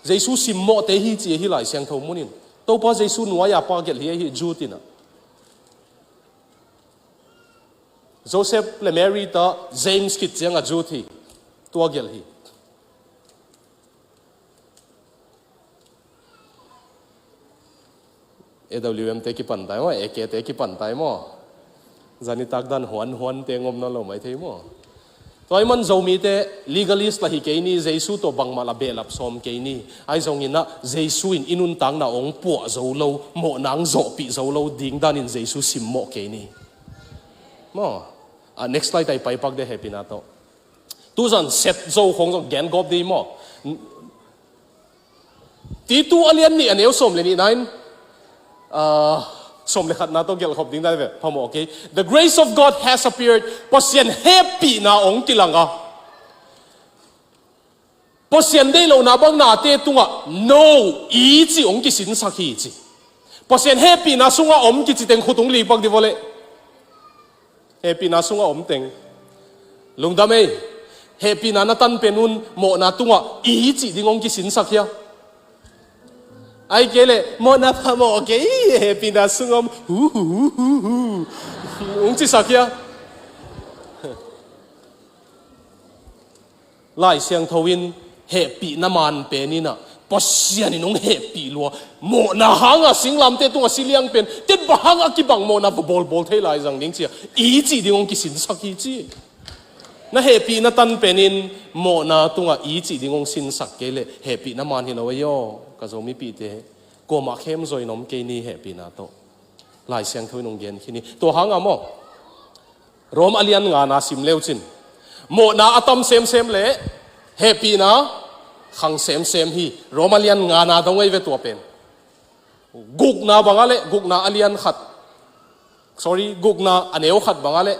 Jesu simmawhte hi ci hi Lai Siangtho munin. Topa Jesu nuai-a pa gelh hi ahi Jude inah. Joseph le Mary ta James khit cianga Jude hi. Tua gelh hi. A W M te kipan tai maw, A K te kipan tai maw. Zanitak dan huan huan te ngom nawn lo mai thei maw. Tua i man Zomite legalist la hi kei ni, Jesu tawh bangmah la behlap sawm kei ni. Ahi zongin ah Jesu in i nuntakna hong puah zo lo, mawhna hong zawhpih zo lo ding danin Jesu simmawh kei ni. Maw. Ah, next slide ah i paipak de hehpihna tawh. Tuzan set zo khong zong gen gawp ding maw? Titu a lian nih a neu sawm le nihna in, ah, sawm le khatna tawh gelhkhop ding dan ve phamawh, okay? The grace of God has appeared. Pasian hehpihna hong kilang a, Pasian deih lohna bang nate tungah no, i cih hong kisinsak hi ci. Pasian hehpihna sungah om kici teng khut hong likpak dih vawleh. Hehpihna sungah om teng. Lungdam ei. Hehpihna na tan pen un mawhna tungah i cih ding hong kisinsak hia? Ai kei leh mawhna phamawh kei, hehpihna sungah om. Hu, hu, hu, hu, hu. Hong cisak hia? Lai Siangtho in hehpihna man pen in ah, Pasian in hong hehpih lua. Mawhna hangah singlamteh tungah si liang pen, ken bang hangah kibang mawhna va bawlbawl thei lai zang ding cia, i cih ding hong kisinsak hi ci. Na hehpihna tan pen in mawhna tungah i cih ding hong sinsak kei leh hehpihna man hi lo ei aw, ka Zomipihte. Kuamah khemzaw in om kei ni hehpihna tawh. Lai Siangtho in hong gen khin hi. Tua hangah maw, Rom a lian ngana sim leucin, mawhna a tam semsem le hehpihna khang semsem hi. Rom a lian ngana dong ei ve tua pen. Gukna bangah le, gukna a lian khat, sorry, gukna a neu khat bangah le,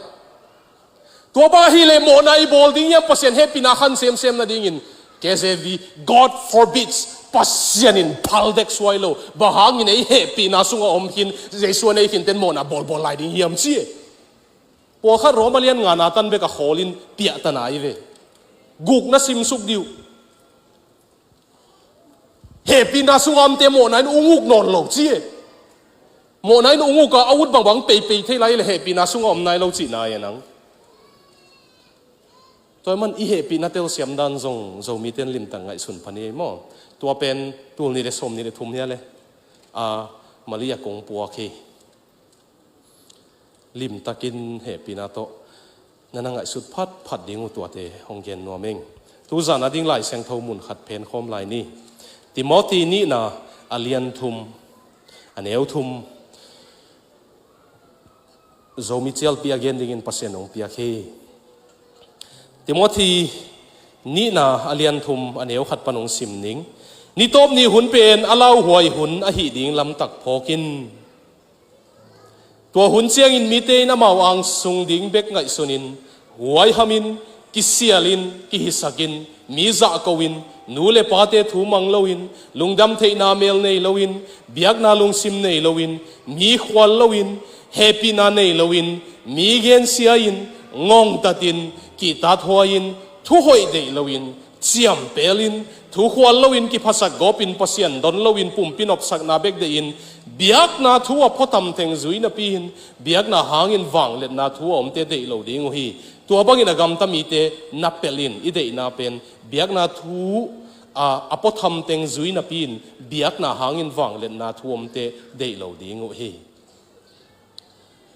tua bang ahih leh mawhna i bawl ding hiam, Pasian hehpihna khang semsem nadingin? K J V, God forbids. Pasian in phal dek suai lo. Bang hangin ei hehpihna sungah om khin, Jesu a nei khin ten mawhna bawlbawl lai ding hiam ci e. Pawlkhat Rom a lian ngana tan bek a khawl in piahta nai ve. Gukna simsuk dih uh. Hehpihna sungah omte mawhna in ung uk nawn lo ci e. Mawhna in ung uk a, a ut bangbang peipei thei lai le hehpihna sungah om nai lo cihna e nang. Tua ahih man i hehpihna telsiam dan zong Zomite in limtak ngaihsun pha ni ei maw. Tua pen tul nih le sawm nih le thum hia le, a, Malia kong puak hi. Limtakin hehpihna tawh na na ngaihsut phatphat ding uh tuate hong gen nuam ing. Tuzan a ding Lai Siangtho mun khat phen khawm lai ni. Timothy nihna a lian thum, a neu thum, Zomi cialpi a gen dingin Pasian hong piak hi. Timothy nihna a lian thum a neu khat pan hong sim ning. Nitawp ni hun pen a lauhuai hun ahih ding lamtak phawk in. Tua hun ciangin mite in amau angsung ding bek ngaihsunin, huaihamin, kisialin, kihisakin, mi zahkoin, nu le pate thu mang loin, lungdam theihna mel nei loin, biakna lungsim nei loin, mi khual loin, hehpihna nei loin, mi gensia-in, ngongtatin, kihtathuai-in, thuhoih deih loin, ciampelin, thukhual loin, kiphasak gawpin, Pasian don loin, pumpi nopsakna bek deihin, biakna thu a phuatham teng zui napi-in, biakna hangin vangliatna thu a omte deih lo ding uh hi. Tua bangin a gamta mite na pelhin, i deihna pen biakna thu a, a phuatham teng zui napi-in, biakna hangin vangliatna thu a omte deih lo ding uh hi.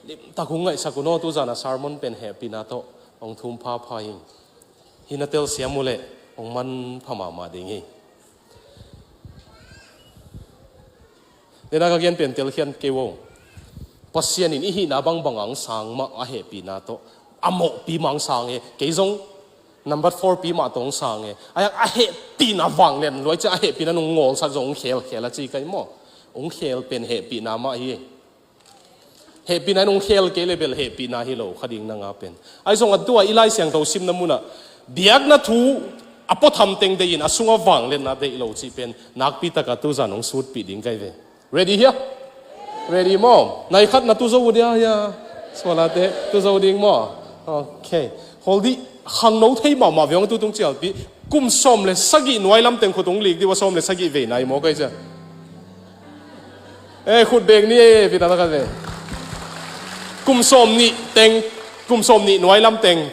Limtak hong ngaihsak un aw, tuzan a sermon pen hehpihna tawh hong thum phapha ing. Hih na telsiam uh leh hong manpha mahmah ding hi. Dena ka gen pen telkhian kei uh. Pasian in i hihna bangbang hong sang mah a hehpihna tawh, a mawhpi mah hong sang hi. Kei zong number four pi mah tawh hong sang hi. A, a hehpihna vanglian luai ciang a hehpihna nong ngawlsak zong hong khelkhel a ci kai maw. Hong khel pen hehpihna mah hi. Hehpihna in hong khel kei le bel hehpihna hi lo, kha ding na nga pen. Ahi zong a tua i Lai Siangtho simna munah biakna thu a phuatham teng deihin a sungah vangliatna deih lo cih pen nakpi taka tuzan hong sutpih ding kai ve. Ready hia? Ready maw? Nai khat na tu zo uh dia hia? Sualate tu zo ding maw? Okay. Hol dih, khangno thei mahmah ve hong tu tung cialpi. Kum sawm le sagih nuai lamteng khut hong lik dih uh a, sawm le sagih vei nai maw kai cia. Eh, khut bek ni eh, pita taka ve. Kum sawm nih teng, kum sawm nih nuai lamteng.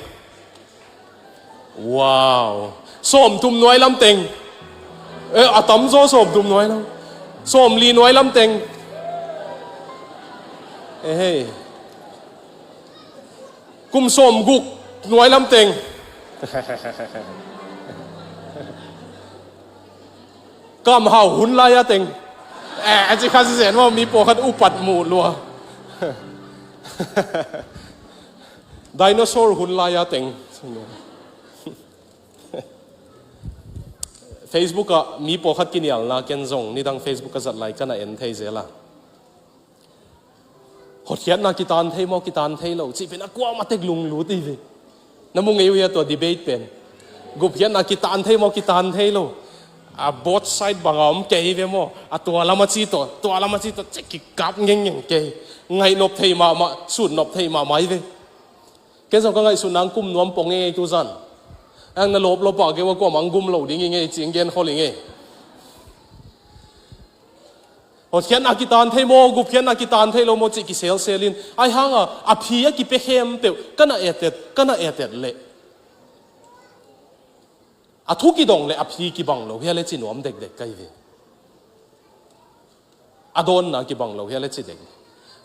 Wow. Sawm thum nuai lamteng. Eh, a tamzaw sawm thum nuai lam. Sawm li nuai lamteng. Eh, hey. Kum sawm guk nuai lamteng. Kam hau hun lai-a teng. Eh, a ci kha sisen maw, mi pawlkhat upat muh lua. Dinosaur hun lai-a teng. Facebook ah mi pawlkhat kinialna ken zong nidang Facebook ka zat lai ka na en thei zel a. Hotkhiatna kitan thei maw, kitan thei lo cih pen a kuamah tek lunglut hi ve. Na mu ngei uh hia tua debate pen? Gupkhiatna kitan thei maw, kitan thei lo? A both side banga om kei ve maw? A tua lama ci tawh, tua lama ci tawh cek kikap ngengngeng kei. Ngaihnop thei mahmah, sutnop thei mahmah hi ve. Ken zong ka ngaihsutna ang kum nuam pong ei tu zan. Ang na lawplawp ah kei ua kuamah ang gum lo ding hi ngei ci ang gen khol hi ngei. Hotkhiatna kitan thei maw, gupkhiatna kitan thei lo maw cih kiselsel in. Ahi hanga a phi a kipia khempeuh ka na etet, ka na etet leh a thu kidong leh a phi kibang lo hia le ci nuam dekdek ka hi ve. A dawnna kibang lo hia le ci dek.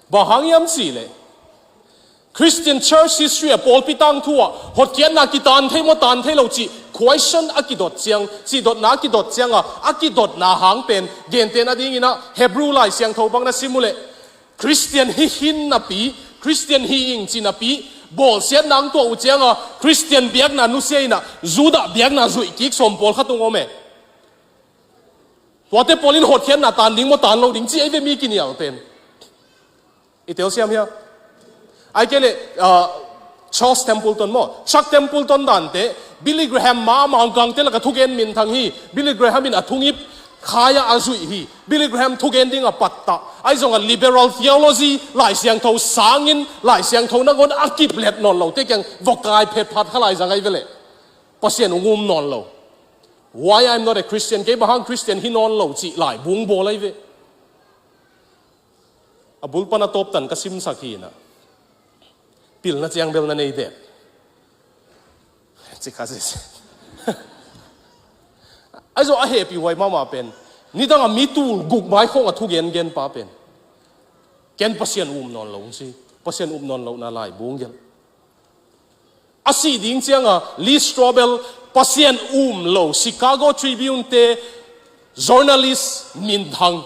Bang hang hiam cih leh Christian church history a pawlpi tangthu ah hotkhiatna kitan thei maw, tan thei lo cih question a kidot ciang, cih dotna a kidot cianga a kidotna hang pen gentehna dingin ah Hebrew Lai Siangtho bang na sim uh leh Christian hi hi napi, Christian hi ing ci napi, bawlsiatna ang tuah uh cianga Christian biakna nusia in ah Judah biakna zuih kik sawm pawlkhat ung om e. Tuate pawl in hotkhiatna tan ding maw, tan lo ding ci ei ve mi kinial pen. I telsiam hia? Ai kei leh, ah, Charles Templeton maw, Chuck Templeton dante, Billy Graham ma mangkangte laka thugen minthang hi. Billy Graham in a thungip khaia a zuih hi. Billy Graham thugen dinga pattah. Ahi zonga liberal theology, Lai Siangtho sangin, Lai Siangtho nangawn a kiplet nawn lote kiang vok kai phetphat kha lai zang ai ve leh. Pasian ung um nawn lo. Why I'm not a Christian? Kei bang hang Christian hi nawn lo cih lai bung bawl ai ve. A bul pan a tawptan ka simsak hi in ah. Pilna ciang bel na nei dek. Ci kha sese. Ahi zong a hehpih huai mahmah pen, nidang a mi tul guk mai khong a thugengen pa pen ken Pasian um nawn lo ung si. Pasian um nawn lohna lai bung gelh. A sih ding cianga Lee Strobel, Pasian um lo Chicago Tribune te journalist minthang,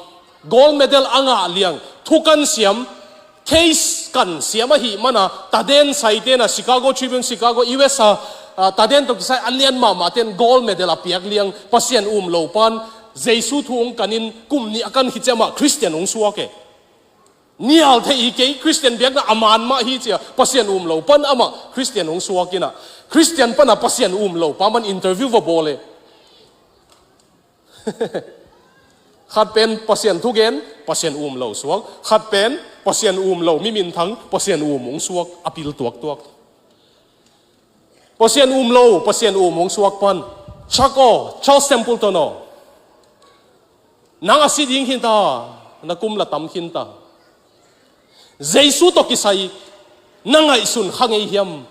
gold medal a ngah liang, thukan siam, case kan siam ahih mana, taden saite na Chicago Tribune, Chicago U S a, ah, taden tawh kisai a lian mahmah ten gold medal a piak liang, Pasian um lo pan Jesu thu ung kanin kum nih a kan khit ciang amah Christian ung suak e. Nial thei hi kei, Christian biakna a man mah hi cia, Pasian um lo pan amah Christian ung suak in ah, Christian pana Pasian um lo pa man interview va bawl e. Khat pen Pasian thugen, Pasian um lo suak. Khat pen Pasian um lo mi minthang, Pasian um ung suak, a pil tuaktuak. Pasian um lo, Pasian um ung suak pan. Chuck aw, Charles Templeton aw. Nang a si ding khin ta, na kum la tam khin ta. Jesu tawh kisai na ngaihsun kha ngei hiam?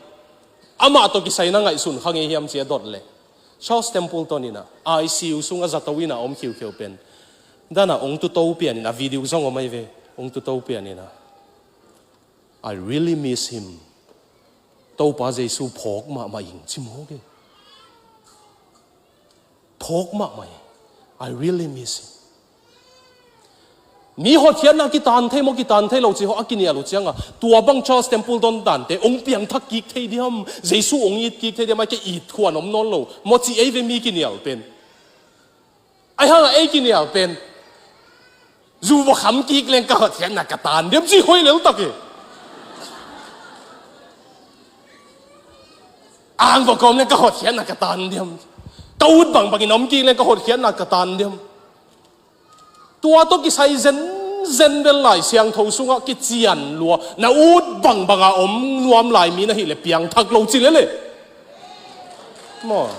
Amah tawh kisai na ngaihsun kha ngei hiam cia dot leh, Charles Templeton in ah I C U sung a zato in ah om khiukheu pen, dan a ong tuto pian in ah, video zong om ai ve, ong tuto pian in ah, "I really miss him." Topa Jesu phawk mahmah ing ci mawk e. Phawk mahmah ing. "I really miss him." Mi hotkhiatna kitan thei maw, kitan thei lo ci hawh a kinial uh cianga, tua bang Charles Templeton dante ong piangthak kik thei diam, Jesu ong it kik thei diam, ai kei it khuan om nawn lo maw ci ei ve mi kinial pen. Ai hanga ei kinial pen, zu va kham kik leng ka hotkhiatna ka tan diam ci hoih leltak e. Ang va kawm leng ka hotkhiatna ka tan diam. Ka ut bangbangin om kik leng ka hotkhiatna ka tan diam. Tua tawh kisai zenzen bel Lai Siangtho sungah kician lua, na ut bangbanga om nuam lai mi na hih leh piangthak lo ci lel e. Maw.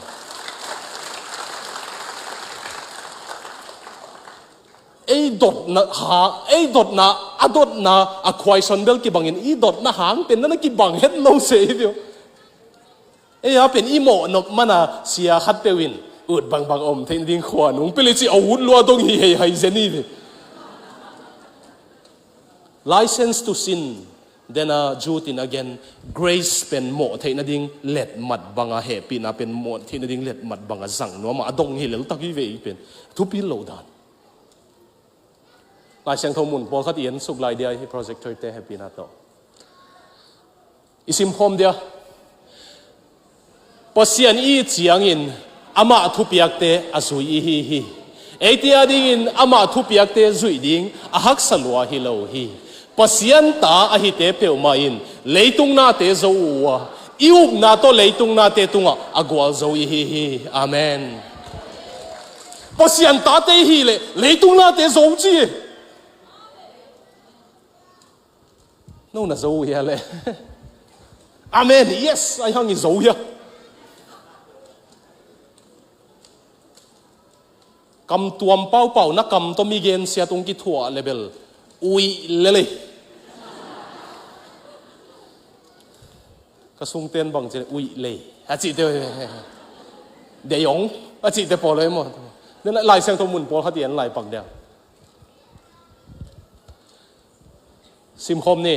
Ei dotna ha, ei dotna, a dotna, a khuaison bel kibangin, i dotna hang pen na na kibang het lo se i view. Ei a pen i mawhnop mana sia khatpeuh in ut bangbang om theih nading khua nung peli ci a ut lua dong hi hei hai zen i ve. License to sin, then a Jude in again, grace pen mawh theih nading letmat banga, hehpihna pen mawh theih nading letmat banga zang nuam a, a dong hi leltak i ve i pen. Thupi lo dan. Lai Siangtho mun pawlkhat i en suk lai dia hi, projector te hehpihna tawh. I simkhawm dia. Pasian i it ciangin Amah thupiakte a zui i hi hi. Eite adingin amah thupiakte zuih ding a haksa lua hi lo hi. Pasian ta a hite peuhmah in leitung nate zo uh a, i upna tawh leitung nate tungah a gualzo i hi hi. Amen. Pasian tate i hih leh leitung nate zo ci. No na zo uh hia leh? Amen. Yes, ai hang i zo hia. Kam tuam paupau na kam tawh mi gensiat ung kithuah leh bel uih lel ei. Ka sungten bang ci leh uih lei a cihte, deiong a cihte pawl ei maw. Lai Siangtho mun pawl khat i en lai pak dia. Simkhawm ni.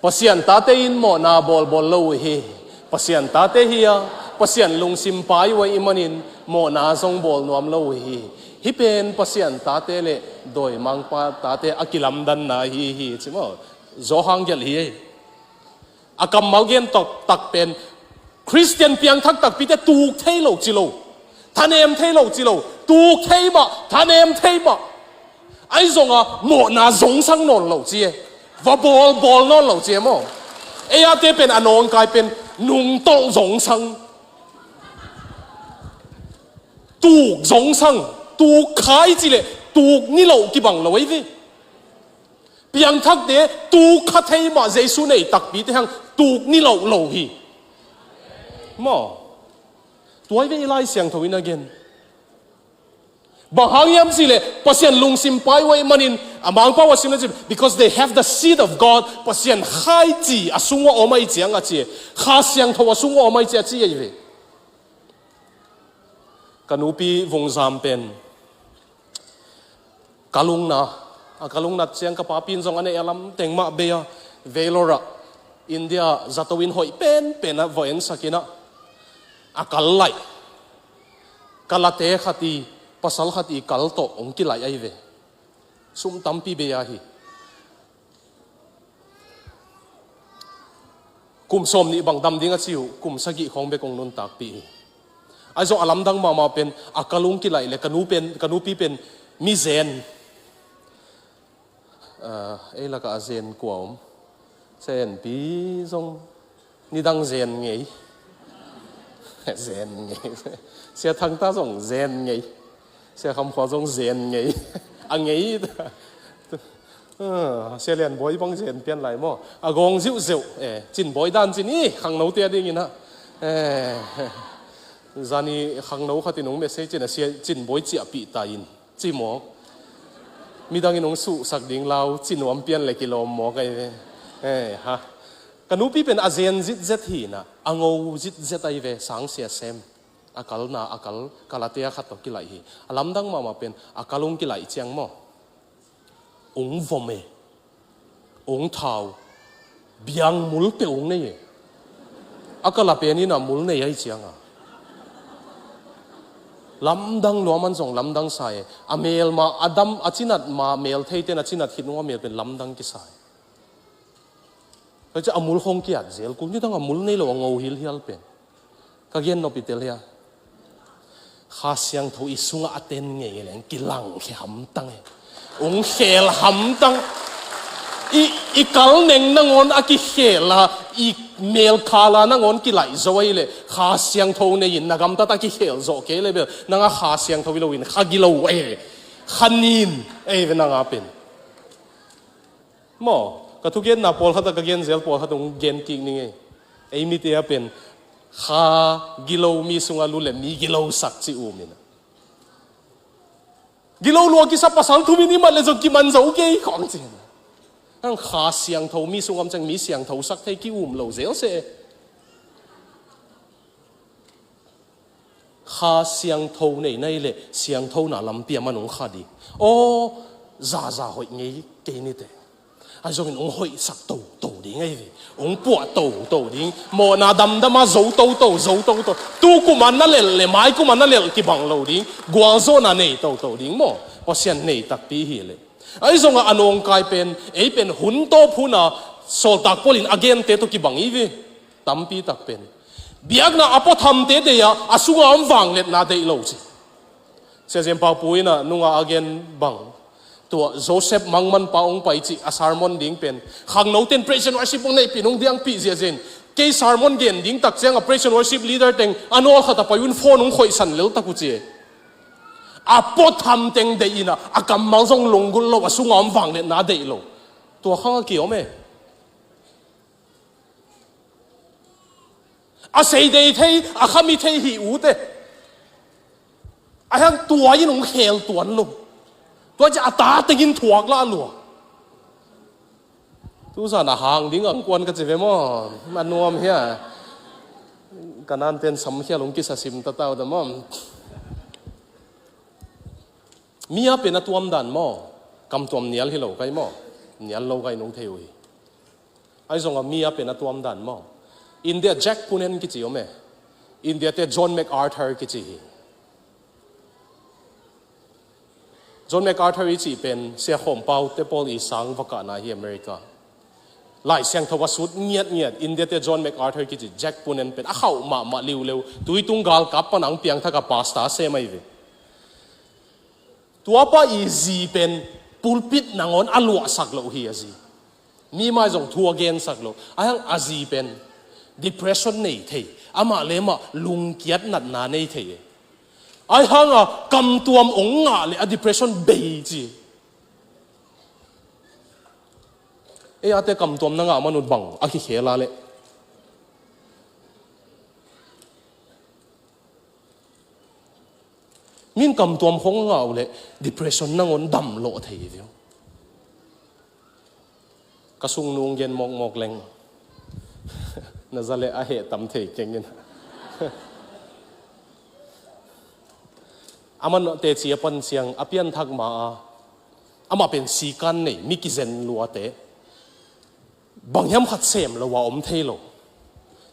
Pasian tate in mawhna bawlbawl lo uh hi. Pasian tate hi a, Pasian lungsim pai uh ahih manin mawhna zong bawl nuam lo uh hi. Hih pen Pasian tate le dawimangpa tate a kilamdanna ahi hi ci maw. Zawhang gelh hi ei. A kammal gen taktak pen Khristian piangthak takpite tuk thei lo ci lo, thanem thei lo ci lo, tuk thei mah, thanem thei mah. Ahi zongah mawhna zongsang nawn lo ci e. Va bawlbawl nawn lo ci e maw. Ei ate pen a nawngkai pen nungtolh zongsang, tuk zongsang, tuk kha i cih leh tuk ni lo kibang lo ei ve. Piangthakte tuk kha thei mah, Jesu nei takpite hang tuk ni lo lo hi. Maw. Tua hi ve i Lai Siangtho in a gen. Bang hang hiam cih leh Pasian lungsim pai uh ahih manin, a Mangpau a simna ci, because they have the seed of God, Pasian Kha i ci a sung uh a om ahih ciang a ci e. Kha Siangtho a sung uh a om ahih ciang a ci ahi ve. Ka nupi vungzam pen kal ung na, a kal ung nat ciang ka papi in zong a neih a lamteng mah bei a, Vellore ah, India zato inn hoih penpen ah va ensak in ah, a kal laih, kalate khat i, pasal khat i kal tawh hong kilaih ahi ve. Sum tampi bei a hi. Kum sawmnih bang dam ding a ci uh, kum sagih khawng bek hong nuntakpih hi. Ahi zong a lamdang mahmah pen a kal ung kilaih le ka nu pen, ka nupi pen mi zen. Ah, ei lakah a zen kua om? Sia Enpi zong nidang zen ngei. Zen ngei. Sia Thangta zong zen ngei. Sia Khamkhua zong zen ngei. A ngei. Ah, Sia Lianbawi bang zen pian lai maw? A gawng ziuhzeuh. Eh, Cinbawi dan cin i khangnote a dingin ah. Eh, zani khangno khatin hong message in a Sia Cinbawi ciahpih ta in. Ci mawk. Midangin hong suhsak ding lau, ci nuam pian le kilawm mawk ahi ve. Eh, ha. Ka nupi pen a zen zitzet hi na, a ngo zitzet ahi ve, sangsia sem. A kalna, a kal, kalate a khat tawh kilaih hi. A lamdang mahmah pen, a kal ung kilaih ciang maw. Ung vom e. Ung thau. Biang mul peuh ung nei e. A kala pen in a mul nei ahi cianga. Lamdang lua man zong lamdang sa e. A mel ma, a dam, a cinat ma, mel theiten a cinat khit nung a mel pen lamdang kisa e. Tua ciah a mul khong kiat zel. Kul nidang a mul nei lo a ngo hilhial pen. Ka gen nop i tel hia? Kha Siangtho i sungah a ten ngei leng kilangkhia hamtang e. Ung khel hamtang. I, i kal neng nangawn a kikhel a, i melkhala nangawn kilaih zo ahi leh Kha Siangtho nei in na gamtat a kikhel zawh kei le bel nanga Kha Siangtho hi lo in kha gilo e. Kha nin e ve nanga pen. Maw, ka thugenna pawlkhat a ka genzel pawlkhat hong gen kik ning ei. Ei mite a pen kha gilo mi sungah lu le mi gilo sak ci um in a. Gilo lua kisa pasal thum in i mat le zong kiman zo kei khawng ci. Ang Kha Siangtho mi sung om ciang mi siangtho sak thei ki um lo zel seh. Kha Siangtho nei na hi leh siangthona lampi a man hong kha ding. Aw, zaza hoih ngei kei nite. Ahi zongin hong hoihsak toto ding ahi ve. Hong puah toto ding. Mawhna damdama zo toto, zo toto. Tu kuma na lelh le mai kuma na lelh kibang lo ding. Gualzawhna nei toto ding maw. Pasian nei takpi hi leh. Ahi zongah a nawngkai pen, ei pen hun tawp huna sawltak Paul in a gente tawh kibang hi ve. Tampi tak pen. Biakna a puathamte deih a, a sunga om vangliatna deih lo ci. Sia Zen Pau Pu in a nungah a gen bang, tua Joseph Mangman pa hong pai cih a sermon ding pen khangnote in praise and worship hong neihpih, hong diangpih ziahziah in, kei sermon gen ding tak ciangah praise and worship leader teng a nawlkhat a pai un phone hong khoihsan lel tak uh ci. A puatham teng deih in a, a kammal zong lunggulh lo, a sunga om vangliatna deih lo. Tua khang a kiom e. A seidei thei, a khami thei hi ute. A hiang tua in hong khel tuan lo. Tua ci a ta tengin thuak lah lua. Tuzan a hang ding ang kuan ka ci ve maw? A nuam hia? Ka nanten samkhial hong kisa sim tatau ta maw? Mi a pen a tuam dan maw? Kamtuam nial hi lo kai maw? Nial lo kai nong thei uh hi. Ahi zongah mi a pen a tuam dan maw? India Jack Punen kici om e. India te John MacArthur kici hi. John MacArthur i cih pen Sia Khawm Pau te pawl i sang va kahna hi America. Lai Siangtho a sut ngiatngiat India te John MacArthur kici Jack Punen pen a khauh mahmah liuleu. Tuitung galkap pan ang piangthak a pastor sem ahi ve. Tuapa i zi pen pulpit nangawn a luahsak loh hi a zi. Mi mai zong thu a gensak loh. A hiang a zi pen depression nei thei. Amah le amah lungkiat natna nei thei. A hiang a kamtuam ong ngah le a depression bei ci. Ei ate kamtuam na ngah manut bang a kikhel a le. Min kamtuam khong ngau le depression nangawn dam lawh thei hi viau. Ka sungnu gen mawkmawk leng na za le a heh tam thei kengin. A man teci a pan ciang a pianthak ma a amah pen sikan nei mi kizen luate. Bang hiam khat sem lo a om thei lo.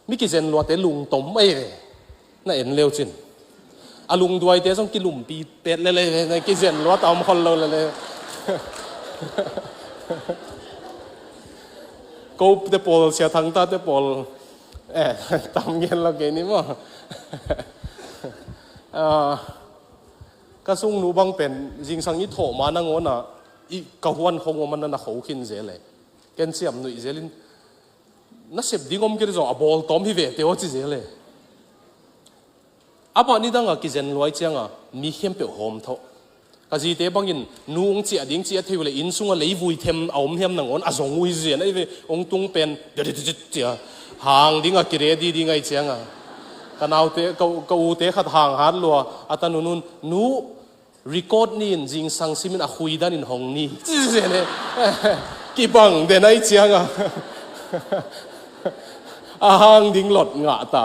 Mi kizen luate lungtom mai ve. Na en leu cin. A lungduaite zong kilumpi pet lele ve. Na kizen luat a om khol lo lele. Ko te pawl, Sia Thangta te pawl. Eh, tam gen lo kei ni maw. Ah, ka sungnu bang pen zingsang i thawh ma nangawn a i ka huan khong om a na na kho khin zel e. Ken siam nuih zelin na sep ding om kei zong a bawl tawm hi ve te aw ci zel e. A pah nidang a kizen luai cianga mi khempeuh hawm thawh. Ka zite bangin nu ong ciah ding ciah thei uh le inn sunga leivui them a om hiam nangawn a zong uh hi zen ahi ve. Ong tung pen cia hang ding a kiredi ding ahi cianga ka naute ka, ka ute khat hang hat lua a ta nunun nu record ni in zingsang simin a khui danin hong ni. Ci zen e. Kibang den ahi cianga a hang ding lot ngah ta.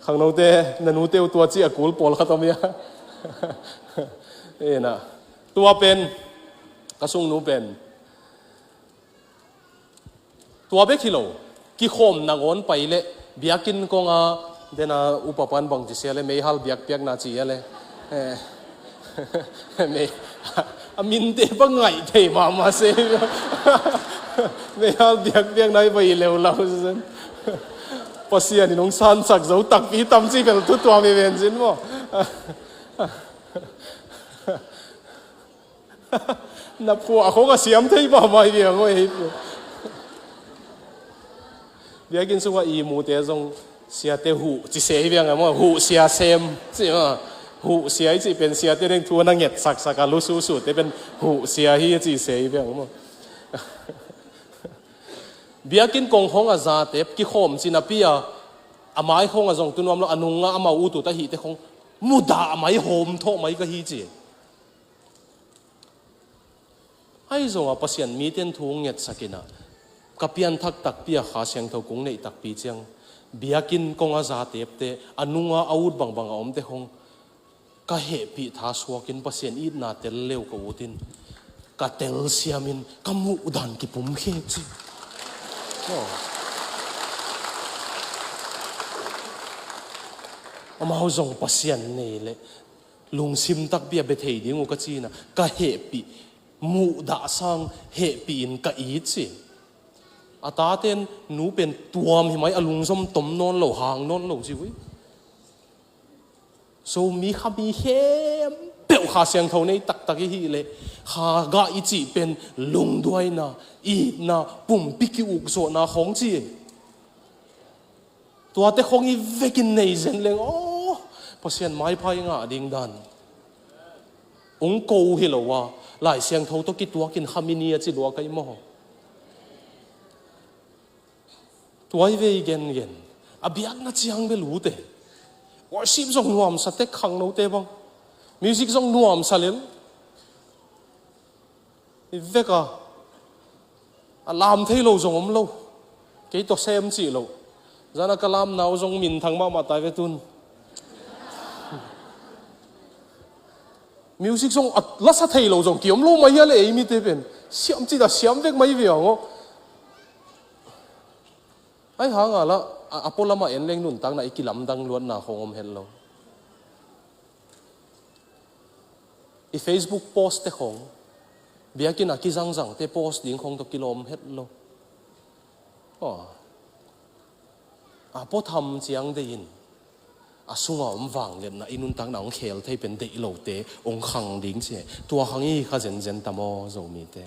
Khangnote na nute uh tua ci a kul pawlkhat om ia. Ena tua pen ka sungnu pen tua bek hi lo, kikhawm nangawn pai le biakinn konga dena upa pan bang ci sia le meihal biakpiakna ci ia le. Eh, mei, a minte bang ngaih thei mahmah se. Meihal biakpiakna i bai leulau zen. Pasian in hong sansak zo takpi tam ci bel tu tua mi ven zin maw? Na phuah khong a siam thei mahmah hi viang aw, hei phuah. Biakinn sungah i mute zong siate huh ci se hi viang a maw, huh sia sem ci maw. Huh sia i cih pen siate deng thu a na nget saksak a lususu te pen huh sia hi a ci se hi viang a maw. Biakinn kong khong a zate kikhawm ci napi a, a mai khong a zong tu nuam lo, a nunga amau utut ahihte khong mudah mai hawm thawh mai ka hi ci. Ahi zongah Pasian mite in thu ngetsak in ah, ka pianthak takpi a Kha Siangtho kong neih takpi ciang, biakinn kong a za tepte, a nunga a ut bangbang a omte khong ka hehpih tha suakin Pasian itna tel leu ka ut in, ka telsiamin ka muh dan kipumkhe ci. Aw. Amau zong Pasian nei leh lungsim takpi a bia thei ding uh ka ci-in ah, ka hehpih, muhdah sang hehpih in ka it ci. A taten nu pen tuam hi mai, a lungzom tom nawn lo, hang nawn lo ci uh hi. Zomi khami khempeuh Kha Siangtho nei taktak i hih leh, Kha gah i cih pen lungduaina, itna, pumpi ki-ukzawhna khawng ci hi. Tuate khawng i vekin nei zen leng, aw, Pasian maipha i ngah ding dan. Ung ko uh hi lo a, Lai Siangtho tawh kituakin khami ni a ci lua ka hi maw. Tua i vei gengen. A biakna ciang bel ute. Worship zong nuamsa tek, khangnote bang. Music zong nuamsa lel. I vek a, a lam thei lo zong om lo. Kei tawh sem cih lo. Zan a ka lamna uh zong minthang mahmah tai ve tun. Music zong a lasa thei lo zong ki om lo mai hia le, ei mite pen. Siam cih ta siam vek mai ve ang aw. Ai hang a la, a, a pualam ah en leng nuntakna i kilamdang luatna khawng om het lo. I Facebook post te khawng, biakinn a kizangzang te post ding khawng tawh kilawm het lo. Aw. A puatham ciang deihin, a sunga om vangliatna i nuntakna hong khel thei pen deih lote hong khang ding ci. Tua khang i kha zenzen tam aw, Zomite.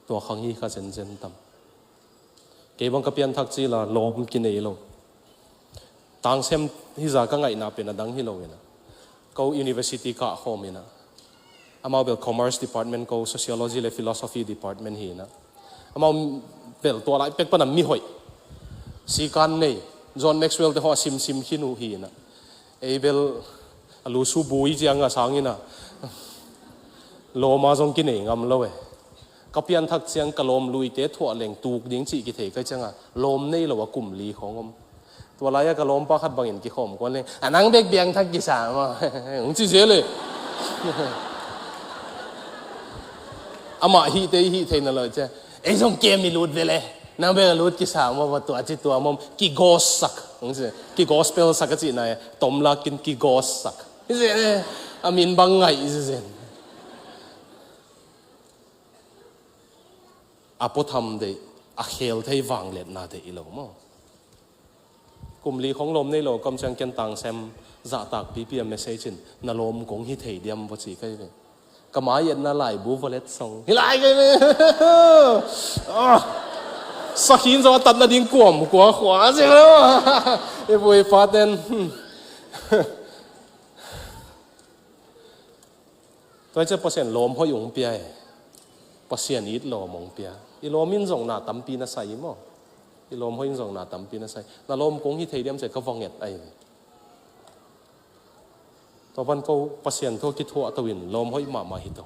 Tua khang i kha zenzen tam. Kei bang ka pianthak cila lawm kinei lo. Tangsem hi za ka ngaihna pen a dang hi lo ina. Ko university kah khawm ina. Amau bel commerce department, ko sociology le philosophy department hi ina. Amau bel tua lai pek pana mi hoih. Sikan nei. John Maxwell te haw a simsim khin uh hi ina. Ei bel a lusu bui ciang a sang ina. Lawm a zong kinei ngam lo e. Ka pianthak ciang ka lawm luite thuah leng tuk ding cih kithei ka cianga lawm nei lo a kum li khawng om. Tua lai-a ka lawmpa khat bangin kikhawm kuan leng, a nang bek pianthak kisa maw? Hong ci zel e. Amah hihte i hih theihna lo cia. Ei zong kem i lut ve le. Nang bek a lut kisa maw, va tua ci tua maw. Kigawssak. Hong ci. Kigospelsak a cihna e. Tomlakin kigawssak. Hi zel e. A min bang ngaih hi zel. A puatham deih, a khel thei vangliatna deih i lo maw? Kum li khong lawm nei lo, kam ciang ken tangsem zahtak pipi a message in, na lawm kong hi thei diam va ci kai ve. Ka mai etna laibu va let song. Hi lai kai ve. Ah. Sakhin zaw a tatna ding kuam kua khua zel lo. I vui pa ten. Hmm. Tua hi ciah Pasian lawm hoih hong pia e. Pasian it lawm hong pia. I lawm in zong na tampi na sai maw? I lawm hoih in zong na tampi na sai. Na lawm kong hi thei diam ciah ka va nget ahi ve. Tua pan ko Pasian thu kithuah to in lawm hoih mahmah hi to.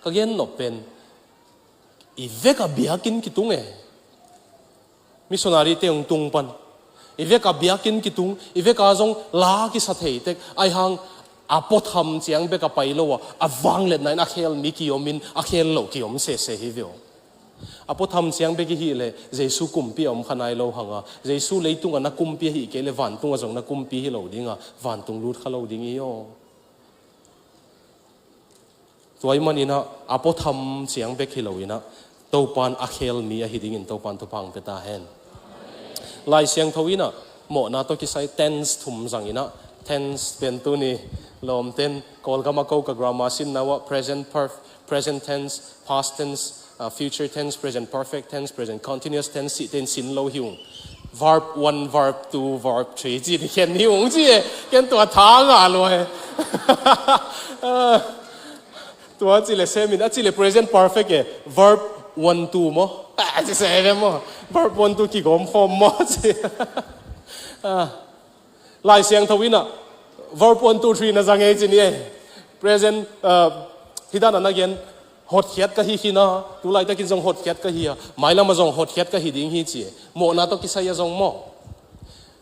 Ka gen nop pen i vek a biakinn kitung e. Missionary te hong tung pan. I vek a biakinn kitung, i vek a zong la kisa thei tek, ahi hang a puatham ciang bek a pai lo a, a vangliatna in a khel mi kiom in, a khel lo kiom sese hi ve aw. A puatham ciang bek i hih leh, Jesu kumpi a om kha nai lo hang a, Jesu leitung a na kumpi ahih kei leh vantung a zong na kumpi hi lo ding a, vantung lut kha lo ding hi aw. Tua ahih manin ah, a puatham ciang bek hi lo in ah, Topan a khel mi ahi dingin Topan thupha hong pia ta hen. Lai Siangtho in ah, mawhna tawh kisai tense thum zang in ah, tense pen tuni lawm ten, Kawlgam a ko ka grammar sinna uah present perf-, present tense, past tense, ah, future tense, present perfect tense, present continuous tense, cih ten sin lo hi ung. Verb one, verb two, verb three, ci ni khen ni ung ci e. Ken tua tha ngah lua e. Ah, tua ci le semin, a ci le present perfect e. Verb one, two maw? Ah, ci se ve maw? Verb one, two kigawm khawm maw? Ci. Ah. Lai Siangtho in ah, verb one, two, three na zang e ci ni e. Present, ah, hi dan a na gen, hotkhiat ka hi khin a, tu laitakin zong hotkhiat ka hi a, mailam a zong hotkhiat ka hi ding hi ci e. Mawhna tawh kisai a zong maw?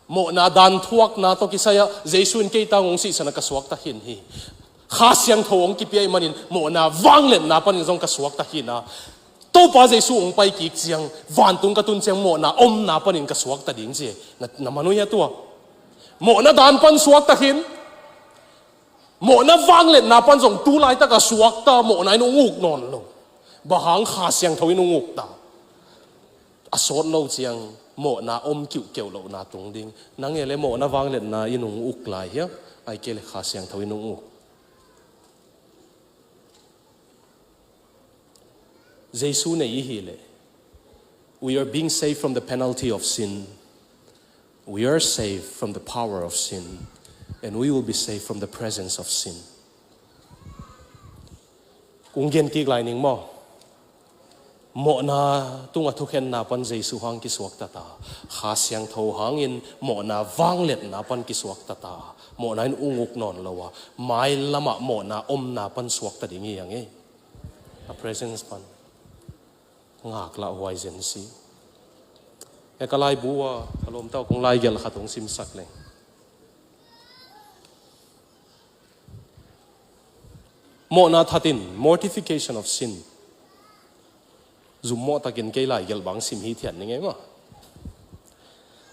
Mawhna dan thuakna tawh kisai a, Jesu in kei tang hong sihsan a ka suakta khin hi. Kha Siangtho hong kipia ahih manin, mawhna vangliatna panin zong ka suakta khin a. Topa Jesu hong pai kik ciang, vantung ka tun ciang mawhna omna panin ka suakta ding ci e. Na, na man uh hia tua? Mawhna dan pan suakta khin. Mawhna vangliatna pan zong tu laitak a suakta mawhna in hong uk nawn lo. Bang hang Kha Siangtho in hong uk ta? A sawt lo ciang mawhna om kiuhkeuh lohna tung ding. Nang e le mawhna vangliatna in hong uk lai hiam? Ai kei le Kha Siangtho in hong uk. Jesu nei i hi le, we are being saved from the penalty of sin. We are saved from the power of sin. And we will be saved from the presence of sin. Kong gen kik lai ning maw? Mawhna tungah thukhenna pan Jesu hang kisuakta ta, Kha Siangtho hangin mawhna vangliatna pan kisuakta ta, mawhna in hong uk nawn lo a, mailamah mawhna omna pan suakta ding hi hang e. A presence pan. Ngaklah huai zen si. E ka laibu a, ka lawmta uh kong laigelh khat hong simsak leng. Mawhna thatin, mortification of sin. Zummawh takin kei laigelh bang sim hithiat ning e maw?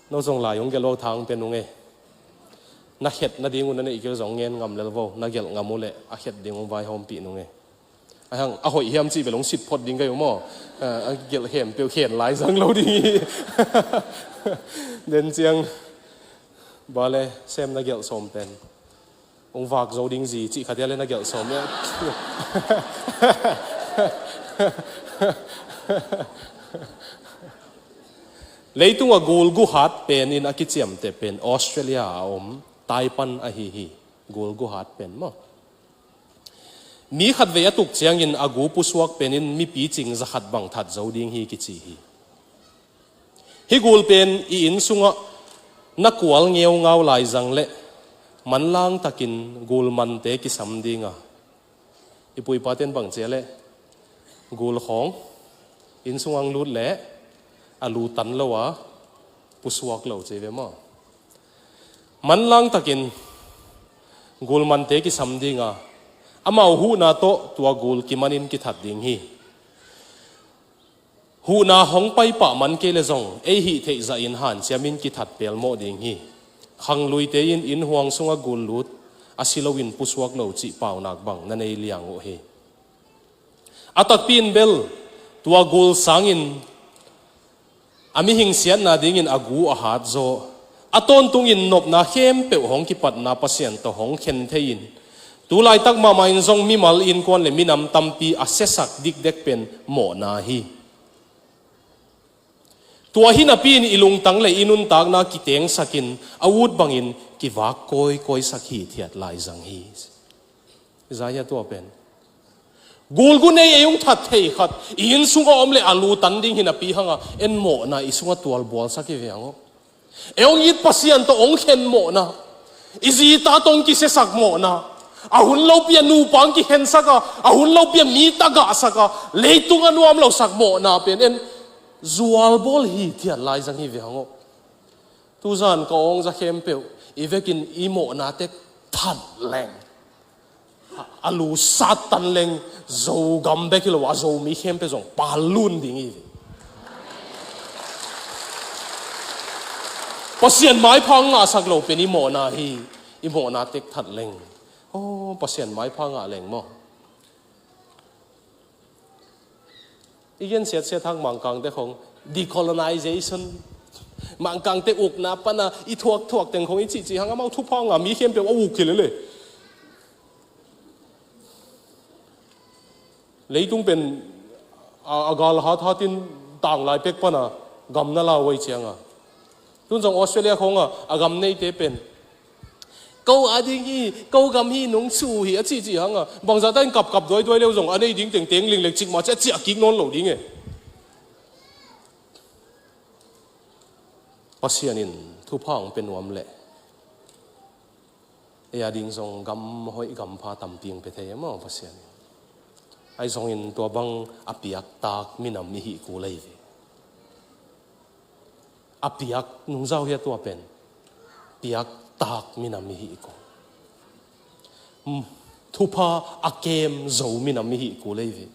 No zong lai hong gelh lo thang pen ung e. Na khet nading uh na neih kei zong ngen ngam lel vo, na gelh ngam uh leh a khet ding hong vaihawmpih nung e. A hang, a hoih hiam cih bel hong sit phot ding ka hi uh maw? A, a gelh khempeuh khen lai zang lo ding hi. Den ciang, ba le, sem na gelh sawm pen hong vak zo ding zi cih khat ia le na gelh sawm ia. Leitungah gul guhat pen in a kiciamteh pen Australia a om Taipan ahi hi. Gul guhat pen maw? Mi khatvei a tuk ciangin a gu pusuak penin mipi cing za khat bang that zo ding hi kici hi. Hih gul pen i inn sungah na kual ngeungau lai zang leh manlang takin gul mante kisam ding a, i pu i pate'n bang ci a leh gul khawng inn sungah hong lut leh a lu tan lo a pusuak lo ci ve maw? Manlang takin gul mante kisam ding a, amau huhna tawh tua gul kimanin kithat ding hi. Huhna hong pai pah man kei leh zong ei hih theih zahin hanciamin kithat pelmawh ding hi. Khangluite in inn huang sungah gul lut a si loin pusuak lo cih paunak bang na nei liang uh hi. A takpi in bel tua gul sangin a mihing siatna dingin a gu a hat zaw, a tawntungin nopna khempeuh hong kipatna Pasian tawh hong khen thei-in, tu laitak mahmah in zong mimal innkuan le minam tampi a siasak dikdek pen mawhna hi. Tua hi napi-in i lungtang le i nuntakna kitengsakin a ut bangin kivak kawikawisak hithiat lai zang hi. Isaiah tua pen gul gu nei ei hong that thei khat i inn sungah om leh a lu tan ding hi napi hanga en mawhna i sungah tualbualsak hi ve hang aw. Ei hong it Pasian tawh hong khen mawhna, i zi ta tawh hong kisiasak mawhna, a hun lopi a nupa hong kikhensak a, a hun lopi a mi tagahsak a, leitung a nuam losak mawhna pen en zualbawl hithiat lai zang hi ve hang aw. Tuzan ka awng za khempeuh i vekin i mawhna tek that leng, a lu sat tan leng, Zogam bek hi lo a, Zomi khempeuh zong palun ding hi. Pasian maipha ngahsak lo pen i mawhna hi. I mawhna tek that leng, aw, Pasian maipha ngah leng maw? I gen siatsiat hang Mangkangte khong decolonization, Mangkangte ukna pana i thuakthuak teng khong i cihcih hang amau thupha nga mi khempeuh a uk hi lele. Leitung pen a, a gal hathatin tanglai pek pana gam na lauhuai cianga, tun zong Australia khonga a gam neite pen ko a ding hi, ko gam hi, nong su hi a cihcih hanga bangzahta in kapkap duaiduai leu zong a nei ding tengteng linglek cikmah ci a ciah kik nawn lo ding e. Pasian in thupha hong pia nuam leh ei a ding zong gam hoih gam pha tampi hong pia thei e maw Pasian in? Ahi zongin tua bang a piaktak minam i hih kul ahi ve. A piak nungzau hi a tua pen piaktak minam i hih kul. Thupha a kem zo minam i hih kul ahi ve.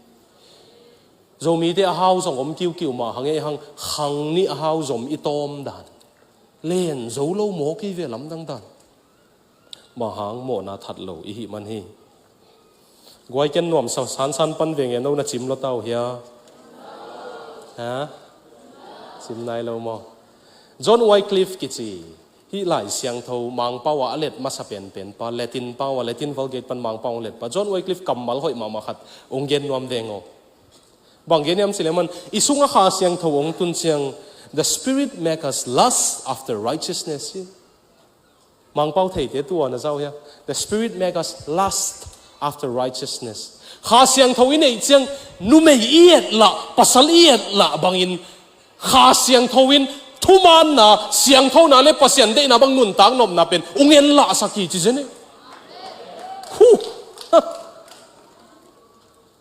Zomite a hau zong om kiukiu mah hang e hang, khang nih a hau zom i tawm dan len zo lo mawk i ve lamdang dan. Mah hang mawhna that lo i hih man hi. Guai ken nuam sa sansan pan veng e, no na cim lo tau hia? Ha? Cim nai lo maw? John Wycliffe kici hih Lai Siangtho Mangpau ah a let masa penpen pa, Latin pau ah, Latin Vulgate pan Mangpau a let pa, John Wycliffe kammal hoih mahmah khat ong gen nuam veng aw. Bang gen hiam cih leh aman, i sungah Kha Siangtho ong tun ciang, "The Spirit make us lust after righteousness," hi. Mangpau theite tua na zau hia? "The Spirit make us lust after righteousness." Kha Siangtho i neih ciang, numei i et lah, pasal i et lah bangin, Kha Siangtho in thumaanna, siangthona le Pasian deihna bang nuntak nopna pen ong en lahsak hi ci zen e. Huh.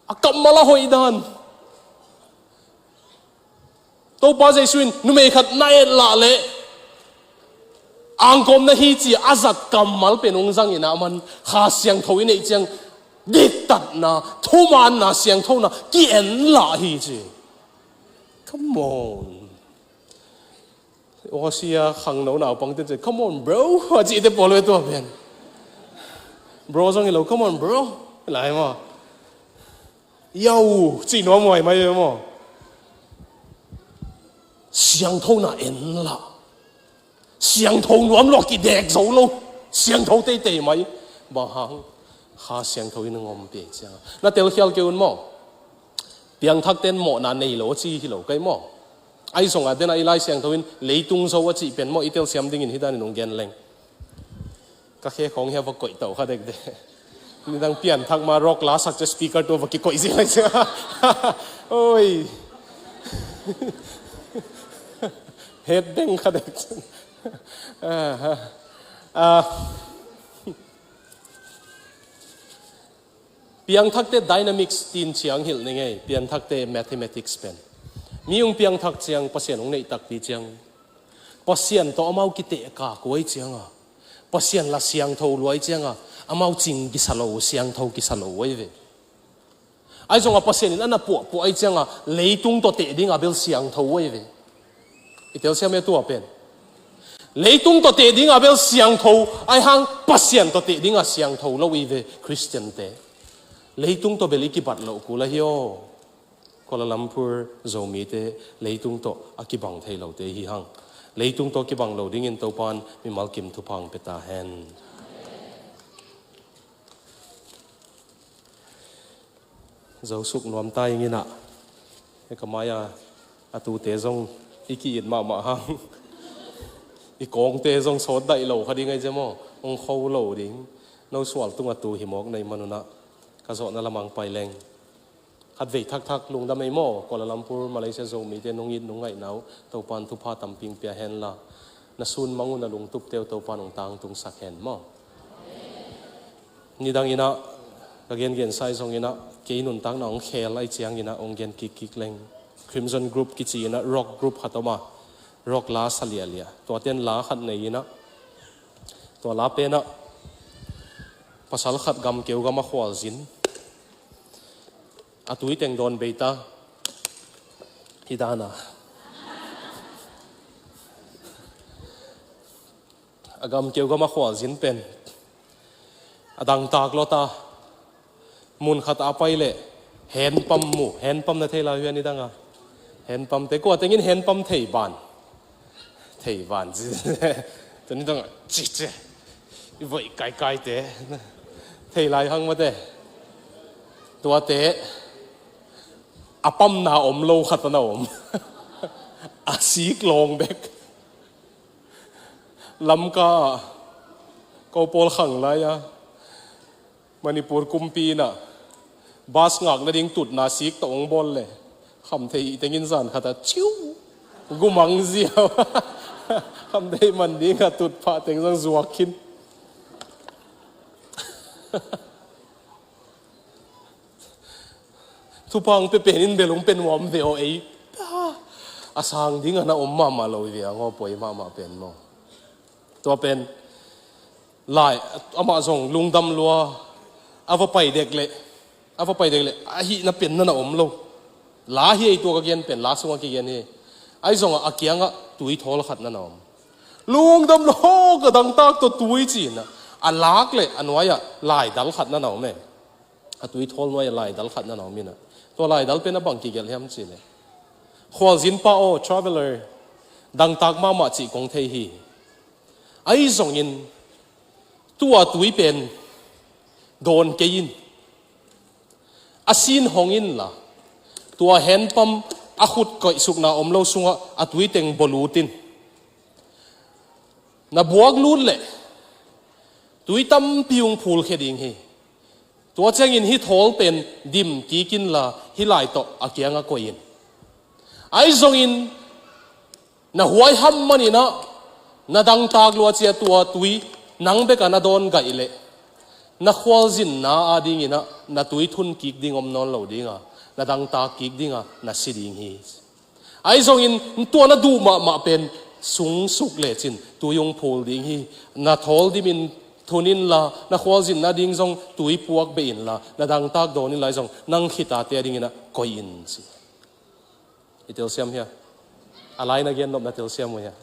A kammal a hoih dan. Topa Jesu in numei khat na et lah leh angkawm na hi ci a zat kammal pen ong zang in ah, aman Kha Siangtho i neih ciang diktatna, thumaanna, siangthona ki-en lah hi ci. Come on. Aw, sia khangno naupangte ci, "Come on, bro," a cihte pawl ve tua pen. Bro zong hi lo, "Come on, bro," lai maw. "Yo," cih nuam huai mai ve maw. Siangthona en lah. Siangtho nuam lo, kidek zo lo. Siangtho teitei mai. Bang hang? Kha Siangtho in a ngawm pia ciang a. Na telkhial kei un maw. Piangthakte'n mawhna nei lo a ci hi lo kei maw. Ahi zongah den a i Lai Siangtho in leitung zo a cih pen maw, i telsiam dingin hih danin ong gen leng. Ka khe khawng hia va koih tau kha dekdek. Nidang pianthak ma rock la sak cia speaker tua va kikoih zia lai cia. Oi. Het deng kha dek. Ah, ah. Piangthakte dynamics tin ciang hilh ni ngei, piangthakte mathematics pen. Mi ong piangthak ciang, Pasian ong neih takpi ciang, Pasian tawh amau kiteh kak uh ahi cianga, Pasian la siangtho lua ahi cianga, amau cing kisa lo, siangtho kisa lo ahi ve. Ahi zongah Pasian in a na puahpuah ahi cianga, leitung tawh teh dinga bel siangtho ahi ve. I telsiam e tua pen. Leitung tawh teh dinga bel siangtho ahi hang, Pasian tawh teh dinga siangtho lo ahi ve Khristiante. Leitung tawh bel i kibat loh kul ahi aw. Kuala Lumpur Zomite leitung tawh a kibang thei lote hi hang. Leitung tawh kibang lo dingin Topan mimal kim thupha ong pia ta hen. Zo suk nuam ta ing inah. He ka mai-a a tute zong i ki-it mahmah hang. I kawngte zong sawt daih lo kha ding ahi cia maw. Ong kho lo ding. No sual tungah tu hi mawk na i manunah. Ka zawhna lamang pai leng. Khatvei thakthak lungdam ei maw, Kuala Lumpur, Malaysia Zomite nong it nong ngaihna uh, Topan thupha tampi ong pia henla. Na sun mang uh na lungtupte uh Topan ong tangtungsak hen maw. Nidang inah, ka gengen sai zong inah, kei nuntakna ong khel ahi ciang inah, ong gen kikkik leng. Crimson Group kici inah, rock group khat om a, rock la sa liahliah. Tuate'n la khat nei inah, tua la penah, pasal khat gamkeu gam a khualzin. A tui teng dawn bei ta. Hi dana. A gamkeu gam a khualzin pen. A dangtak lawta. Mun khat a pai leh. Henpam mu. Henpam na thei lai uh hia nidanga. Henpamte kua tengin henpam thei ban. Thei ban ci. Tuni dang ci ci. I voih kaikaite. Thei lai hang mate. Tuate. A pamna om lo khat a na om. A sik lawng bek. Lamka ah. Ko pawl khang lai a. Manipur kumpi inah bus ngakna ding tutna sik tawh ong bawl le. Khamthei ih tengin zan khat a ciu. Gumang ziau. Khamthei man ding a tutphah teng zong zuak khin. Thupha ong pia pen in bel ong pia nuam ve aw ei. A sang ding a na om mahmah lo hi ve ang aw, poi mahmah pen maw. Tua pen. Lai, amah zong lungdam lua, a va pai dek leh, a va pai dek leh, a hihna pen na na om lo. La hi ei tua ka gen pen, la sungah kigen hi. Ahi zongah a kiangah tui thawl khat na na om. Lungdam lua ka dangtak tawh tui ci-in a, a lak leh a nuai-ah lai dal khat na na om e. A tui thawl nuai-ah laidal khat na na om in ah, tua laidal pen a bang kigelh hiam cih leh, khualzin pa aw, traveler, dangtak mahmah cih kong thei hi. Ahi zongin tua tui pen dawn kei in, a sin hong inla, tua handpump a khut koihsukna om lo sungah a tui teng bawlut in. Na buak lut leh tui tampi hong phulkhia ding hi. Tua ciangin hih thawl pen dim kik inla, hih lai tawh a kiangah koih in. Ahi zongin na huaiham manin ah na dangtak lua cia, tua tui nang bekah na dawn gaih leh, na khualzinna adingin ah na tui thun kik ding om nawn lo ding a, na dangtak kik ding a, na si ding hi. Ahi zongin tua na duh mahmah pen sungsuk lecin tui hong phul ding hi. Na thawl dimin thun inla, na khualzinna ding zong tui puak beh inla, na dangtak dawn inla, ahi zong nang khit a te adingin ah koih in ci. I telsiam hia? A lai na gen nop na telsiam uh hia?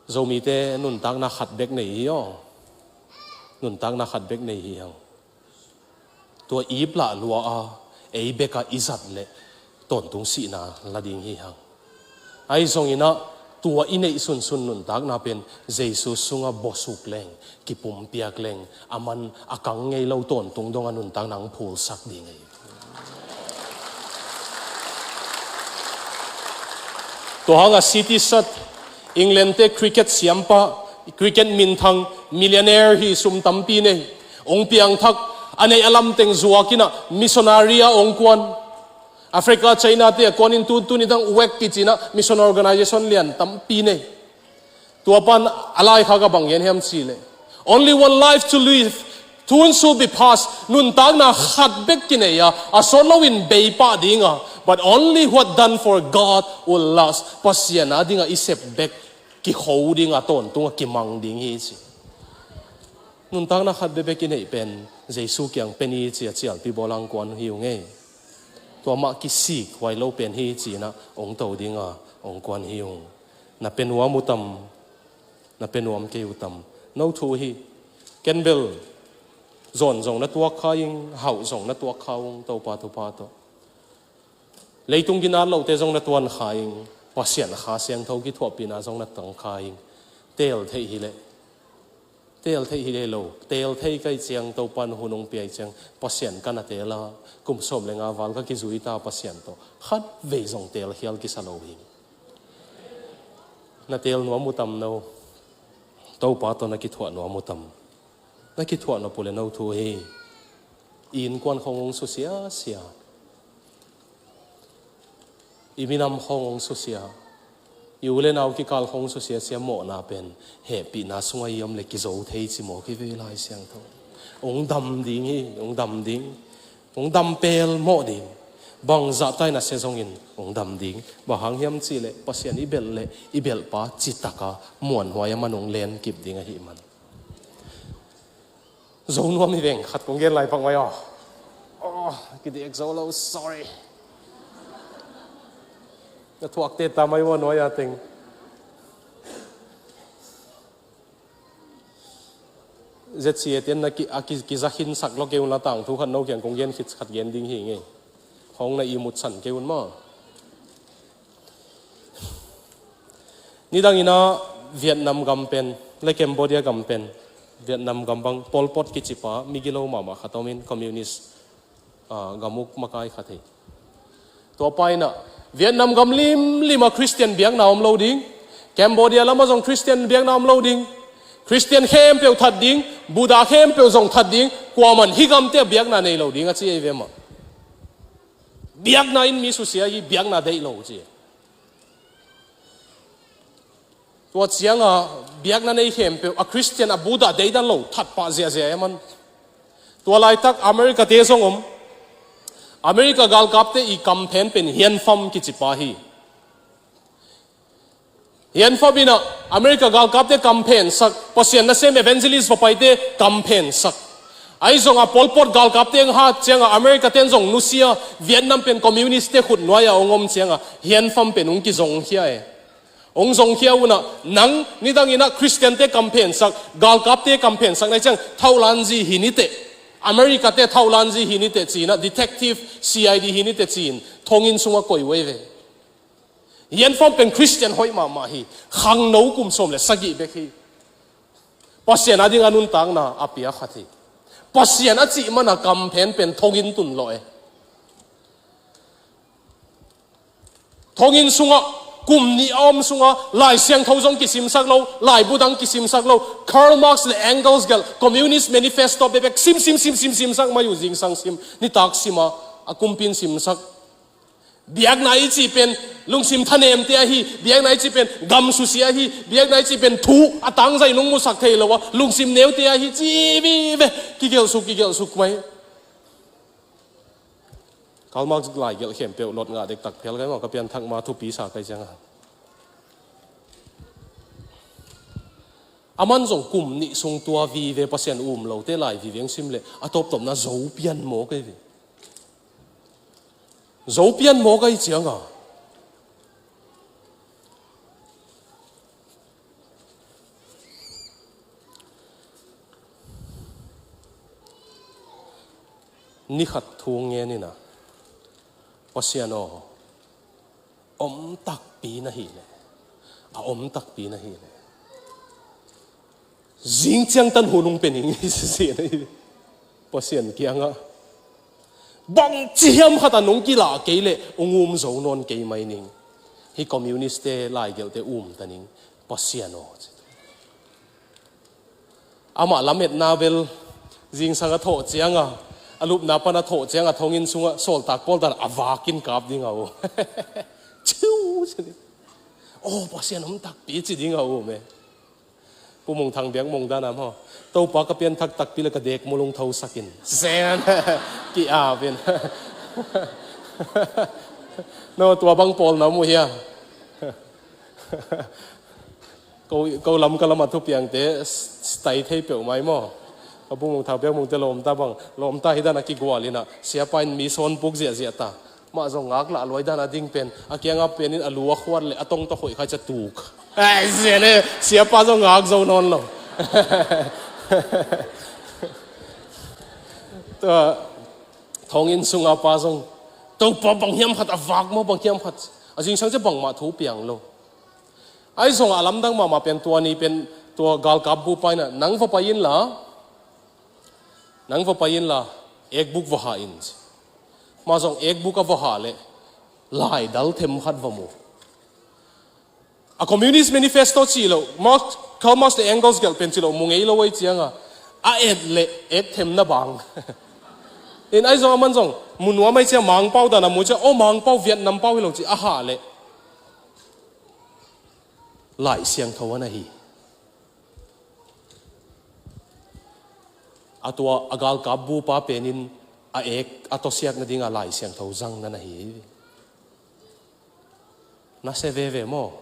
Zomite nuntakna khat bek nei hi aw. Nuntakna khat bek nei hi hang. Tua ip lah lua a, ei bekah i zat leh tawntung sihna la ding hi hang. Ahi zongin ah tua i neih sunsun nuntakna pen Jesu sungah bawsuk leng, kipumpiak leng, a man a kang ngei lo tawntung dongah nuntakna hong phulsak ding hi. Tua hangah C T Sat, England te cricket siampa, cricket minthang, millionaire hi, sum tampi nei, hong piangthak, a neih a lam teng zuak in ah missionary ah hong kuan. Africa, China te ah kuan in, tu, tuni dang wek kici in ah mission organization lian tampi nei. Tua pan a laikhak ah bang gen hiam cih leh, "Only one life to live, soon to be past." Nuntakna khat bek kinei a, a sawt loin bei pah ding a, "But only what done for God will last." Pasian adingah i sep bek kikho ding a, tawntung a kimang ding hi ci. Nuntakna khat bek bek i neih pen Jesu kiang pe ni ci a cialpi bawl a hong kuan hi ung ei. Tua mah kisik huai lo pen hi ci in ah hong to ding a, hong kuan hi ung. Na pe nuam uh tam? Na pe nuam kei uh tam? No thu hi. Ken bel zawn zong na tuak kha ing, hauh zong na tuak kha ung, Topa thupha tawh. Leitung ginat lote zong na tuan kha ing, Pasian Kha Siangtho kithuahpihna zong na tang kha ing. Teel theih hi leh, teel theih hi leh lo, teel thei ka hih ciang, Topa in hun hong pia hih ciang, Pasian ka na teel a, kum sawm le nga val ka kizui ta Pasian tawh, khat vei zong teel khial kisa lo hi. Na teel nuam uh tam no? Topa tawh na kithuah nuam uh tam? Na kithuah nop uh leh no thu hi. I innkuan khawng hong susia sia, i minam khawng hong susia, i u le nau kikal khawng hong susia sia mawhna pen hehpihna sungah i om leh kizo thei ci maw, kivei Lai Siangtho. Hong dam ding hi, hong dam ding. Hong dam pelmawh ding. Bangzah tai na sia zongin hong dam ding. Bang hang hiam cih leh Pasian i belh leh i belhpa citak a muanhuai a man hong lenkip ding ahih man. Zo nuam hi veng, khat kong gen lai pak mai aw. Oh, kidiak zo lo, sorry. Na thuakte ta mai ua nuai a teng. Z C A ten na ki, a ki, kiza khinsak lo kei un la, tangthu khat no kiang kong gen khit khat gen ding hi ngei. Hong na imut san kei un maw. Nidang in ah Vietnam gam pen le Cambodia gam pen, Vietnam gam bang Pol Pot kicipa migilo mahmah khat om in, communist, ah, gam uk makai khat hi. Tua pa in ah Vietnam gam limlim ah Christian biakna om lo ding, Cambodia lamah zong Christian biakna om lo ding, Christian khempeuh that ding, Buddha khempeuh zong that ding, kuaman hih gamte ah biakna nei lo ding a ci ei ve mah. Biakna in mi susia hi, biakna deih lo ci. Tua ciangah biakna nei khempeuh a Christian, a Buddha deidan lo that pah ziahziah e man. Tua laitak America te zong om. America galkapte i kamphen pen Hianfam kicipa hi. Hianfam in ah America galkapte kamphensak, Pasian nasem evangelist va paite kamphensak. Ahi zongah Pol Pot galkapte hong hat ciangah America ten zong nusia, Vietnam pen communist te khut nuai-ah hong om ciangah Hianfam pen hong kizongkhia e. Hong zongkhia un ah, nang nidang in ah Christian te kamphensak, galkapte kamphensak na hih ciang thaulanzi hi ni teh. America te thauhlanzi hi ni teh ci-in ah, detective, C I D hi ni teh ci-in thonginn sungah koih uh ei ve. Hianfam pen Khristian hoih mahmah hi. Khangno kum sawm le sagih bek hi. Pasian ading a nuntakna a pia khat hi. Pasian a cih mana kamphen pen thonginn tun lawh e. Thonginn sungah kum nih a om sungah Lai Siangtho zong kisimsak lo, laibu dang kisimsak lo. Karl Marx le Engels gelh Communist Manifesto bekbek sim sim sim sim simsak mai uh, zingsang sim, nitak sim a, a kumpi in simsak. Biakna i cih pen lungsim thanemte ahi, biakna i cih pen gam susia ahi, biakna i cih pen thu a tangzai nong musak thei lo a lungsim neute ahi ci vive kigelhsuk kigelhsuk mai. Karl Marx lai gelh khempeuh lot ngah dektak phial kai maw, ka pianthak ma thupi sa kai cianga. Aman zong kum nih sung tua vive Pasian um lote lai vive hong sim leh a tawptawpna zo pian maw kai ve. Zo pian maw kai cianga. Nikhat thu ngen ina, Pasian aw, om takpi na hi leh, a om takpi na hi leh, zing ciangtan hun hong pe ning hi sisi na hi. Pasian kiangah bangci hiam khat a nong kilah kei leh hong um zo nawn kei mai ning. Hih communist te laigelhte um ta ning, Pasian aw. Amah lametna bel zingsang a thawh cianga, a lupna pan a thawh cianga thonginn sungah sawltak pawl dan a vakin kap ding a um. Ciu ci ding. Aw, Pasian om takpi ci ding a um e. Pu Mung Thang biak mong dana maw, Topa ka pianthak takpi le ka dek mulung thosakin sen ki-apin. No tua bang pawl na mu hia? Ko, ko lam ka lam a thupiangte s-, s-, tai thei peuh mai maw? Ka bungmung thak biakmungte lawmta bang, lawmta hi dan a kigual inah, siapa in mi sawn puk ziahziah ta. Mah zong ngak lah luai dan a ding pen, a kiangah pen in a lu a khuat le a tong tawh hoih khai ca tuk. Ai, siapa zong ngak zo nawn lo. Tua, thonginn sunga pa zong, Topa bang hiam khat a vak maw, bang hiam khat. A zingsang cia bangmah thu piang lo. Ahi zongah a lamdang mahmah pen tua ni pen tua galkap bupa inah, nang va pai inla, nang va pai inla, ekbuk va hah in. Mah zong ekbuk a va hah leh laidal them khat va mu. A Communist Manifesto cih loh, Marx, Karl Marx le Engels gelh pen cih loh mu ngei lo ei cianga, a et leh ek themna bang. In ahi zong a man zong mu nuam ei cia, Mangpau dan a mu cia, aw Mangpau Vietnam pau hi lo ci a hah leh Lai Siangtho a na hi. A tua a galkap bupa penin a ek a tawsiak nadinga Lai Siangtho zang na na hi. Na se veve maw?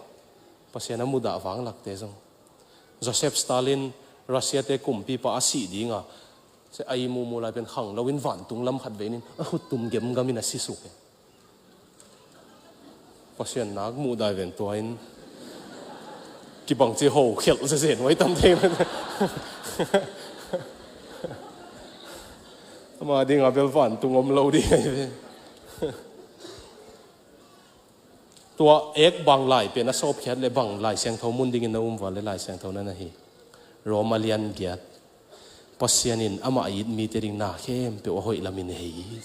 Pasian a mudah vanglakte zong. Joseph Stalin, Russia te kumpipa a sih dinga, se a i mumu lai pen khang loin vantung lam khat veinin a khuttum gemgamin a sisuk e. Pasian nak muh dai ven tua in kibangci ho khelh zezen huai tam thei. Ama dinga bel vantung om lo ding ahi ve. Tua ek bang lai pen a sawpkhiat le bang Lai Siangtho mun dingin na um val le Lai Siangtho na na hi. Rom a lian giat. Pasian in amah a it mite ding na khempeuh a hoih lamin hei hi.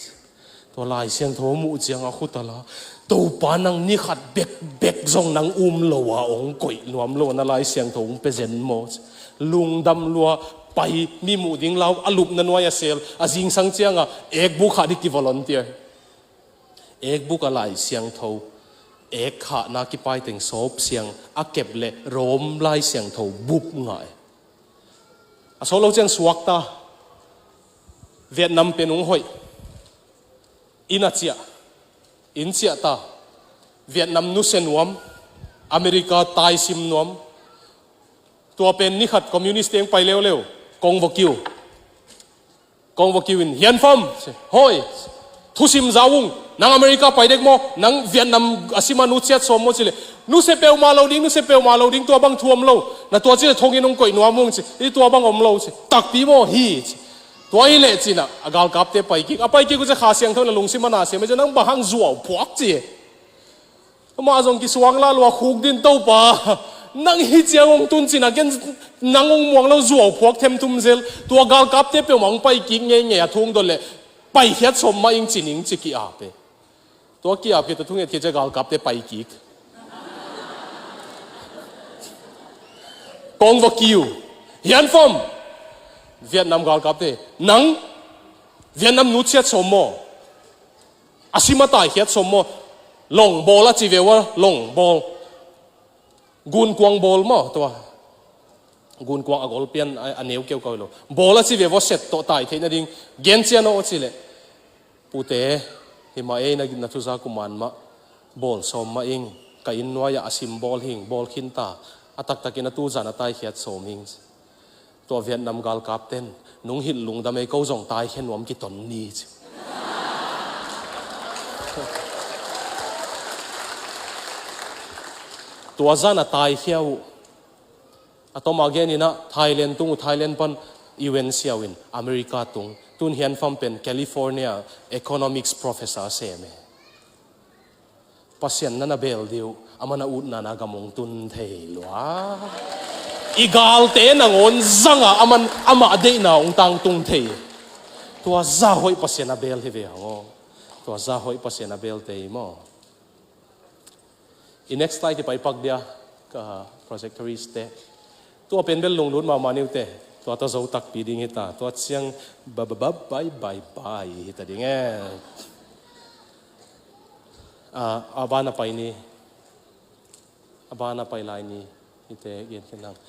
Tua Lai Siangtho a muh ciang a khut a la, Topa nang ni khat bekbek zong nang um lo a hong koih nuam lo na Lai Siangtho hong pe zen maw? Lungdam lua pai, mi muh ding lau a lupna nuai a sel, a zingsang cianga ekbuk hah ding ki volunteer. Ekbuk a Lai Siangtho, ek hahna kipaiteng sawp siang a kep le Rom Lai Siangtho bup ngah e. A sawt lo ciang suakta, Vietnam pen hong hoih, inn a ciah, inn ciah ta, Vietnam nusia nuam, America taisim nuam, tua pen nikhat communist teng pai leuleu, kong va kiu. Kong va kiu in, Hianfam, hoih, thusim za ung, nang America pai dek maw, nang Vietnam a sima nusiat sawm maw ci le, nusia peuhmah lo ding, nusia peuhmah lo ding, tua bang thu om lo, na tua ci le thonginn hong koih nuam ung ci, i tua bang om lo ci, takpi maw hi ci. Tua hi leh cinah a galkapte paikik, a paikik uh ciah Kha Siangtho in a lungsim a na sem, ciah nang bang hang zuau phuak ci. Amah zong kisuang la lua khuk din, Topa, nang hi ciang hong tun cinah ken nang hong muang lo, zuau phuak themthum zel. Tua galkapte peuhmah hong paikik ngeingei a, thu hong dot leh paikhiat sawm mah ing ci ning ci ki-ap e. Tua ki-ap khit, tua thunget khit ciah galkapte paikik. Kong va kiu. Hianfam. Vietnam galkapte, nang Vietnam nu ciat sawm maw? A sim a taikhiat sawm maw? Longbawl a ci ve ua, longbawl. Gunkuang bawl maw tua? Gunkuang a gol pian a, a neu keukau hi lo. Bawl a ci ve ua, set tawh tai theih nading. Gen cian aw ci leh, pute, hi mah ei, na, na thuza kuman mah. Bawl sawm mah ing. Ka inn nuai-ah a sim bawl hing, bawl khin ta. A taktakin a tuzan a taikhiat sawm hing. Tua Vietnam galkapten, nung hilh lungdam ei, ko zong taikhia nuam kiton ni ci. Tua zan a taikhia uh. A tawm a geninah Thailand tung uh, Thailand pan U N siau in America tung. Tun Hianfam pen California economics professor sem e. Pasian na na bel dih uh, aman a utna na gam hong tun thei lua. I galte nangawn zanga aman amah deihna hong tangtung thei. Tua zah hoih Pasian a bel hi ve hang aw. Tua zah hoih Pasian a belte hi maw? I next slide i paipak dia, ka projectorist te. Tua pen bel lunglut mahmah ni uh teh. Tua ta zo takpi ding hi ta. Tua ciang ba ba ba bai bai bai hi ta ding e. A, a ban a pai ni. A ban a pai lai ni. Hite gen khin hang.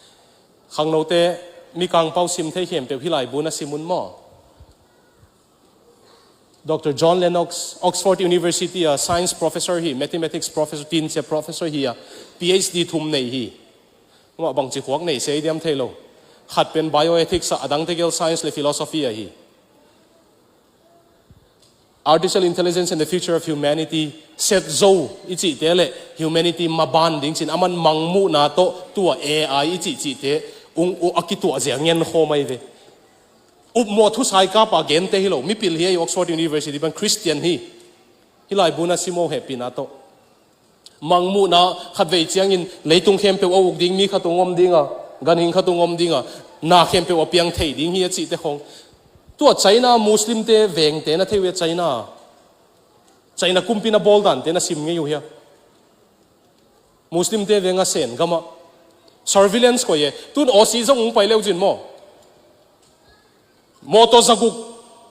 Khangnote, Mikang pau sim thei khempeuh hih laibu na sim un maw? Doctor John Lennox, Oxford University a science professor hi, mathematics professor, tinsia professor hi a, P H D thum nei hi. Amah bangci khuak nei se i diam thei lo. Khat pen bioethics a, a dangte gel science le philosophy ahi. Artificial intelligence and the future of humanity, set zo i cihte le humanity maban ding cin, aman mangmuhna tawh tua A I i cihcihte ung uh a kituah zia ngen khawm ahi ve. Upmawh thu saikapa gente hi lo, mipil hi a, i Oxford University pan Christian hi. Hih laibu na sim uh hehpihna tawh. Mangmuhna khatvei ciangin leitung khempeuh a uk ding, mi khat ung om dinga, ganhing khat ung om dinga, na khempeuh a piang thei ding hi a cihte khong. Tua China Muslimte vengte na thei uh a, China. China kumpi na bawl dante na sim ngei uh hia? Muslimte venga Sen gamah surveillance koih e. Tun Aussie zong ung pai leu cin maw? Mawtaw zaguk,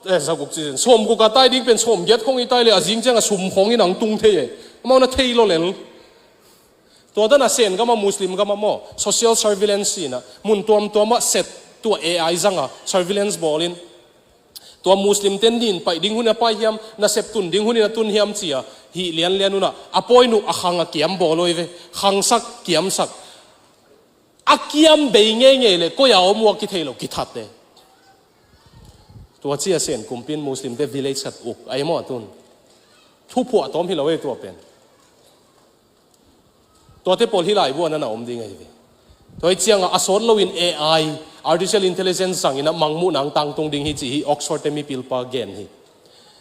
eh, zaguk ci, sawmguk a tai ding pen sawmgiat khong i tai le a zing ciang a sum khong in ang tung thei e. Amau na thei lo lel. Tua dan a Sen gamah Muslim gamah maw, social surveillance cina mun tuamtuamah set, tua A I zanga surveillance bawlin. Tua Muslim ten nin paih ding hun a pai hiam, nasep tun ding hun in a tun hiam cia hih lianlian unah a pawi nuh a khang a kiam bawl ahi ve. Khangsak kiamsak. A kiam bei ngeingei le koi a om uh a kithei lo kithat e. Tua cia Sen kumpin Muslimte village khat uk ahi maw a tun. Thuphuah tawm hi lo e tua pen. Tuate pawl hih laibu a na na om ding ahi ve. Tua hi cianga a sawt loin A I, artificial intelligence zangin a mangmuh nang tangtung ding hi ci hi Oxford te mipilpa gen hi.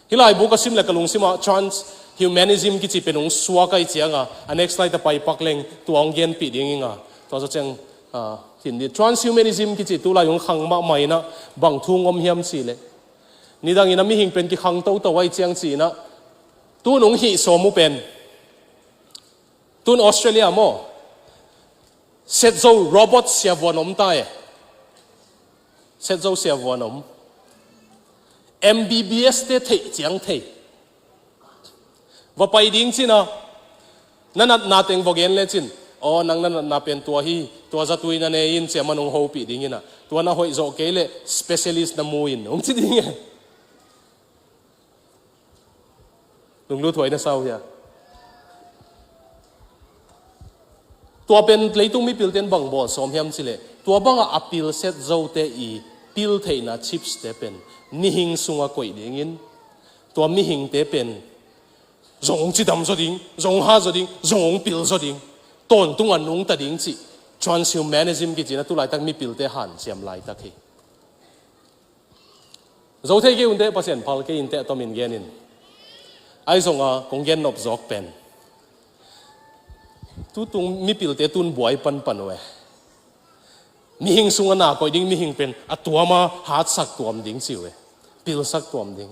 Hih laibu ka sim le ka lungsimah transhumanism kici pen hong suak ahi cianga, a next slide a paipak leng tua hong genpih ding inga. Tua zaw ciang, ah, hin di. Transhumanism kici tulai hong khang mahmah inah bang thu hong om hiam cih leh, nidangin a mihing pen kikhang toto ahi ciang ci inah, tun hong hih sawm uh pen, tun Australia maw, set zo robot siavuan om ta e. Set zo siavuan om. M B B S te theih ciang thei. Va pai ding cina, na natna teng va gen le cin. Aw, nang na natna pen tua hi, tua zatui na ne in cia man hong hopih ding inah. Tua na hoih zawh kei le specialist na mu in hong ci ding e. Lunglut huai na sau hia? Tua pen leitung mipilten bang bawl sawm hiam cileh, tua bangah a pilset zote i pil theihna chips te pen mihing sunga koih dingin, tua mihingte pen zong hong cidam zaw ding, zong hong ha zaw ding, zong hong pil zaw ding, tawntung a nungta ding cih transhumanism kicina tulaitak mipilte hanciam laitak hi. Zo thei kei un teh, Pasian phal kei in teh, a tomin genin. Ahi zonga kong gen nop zawk pen, tutung mipilte tun buai panpan uh e. Mihing sungah na koih ding mihing pen a tuama hatsak tuam ding ci uh e. Pilsak tuam ding.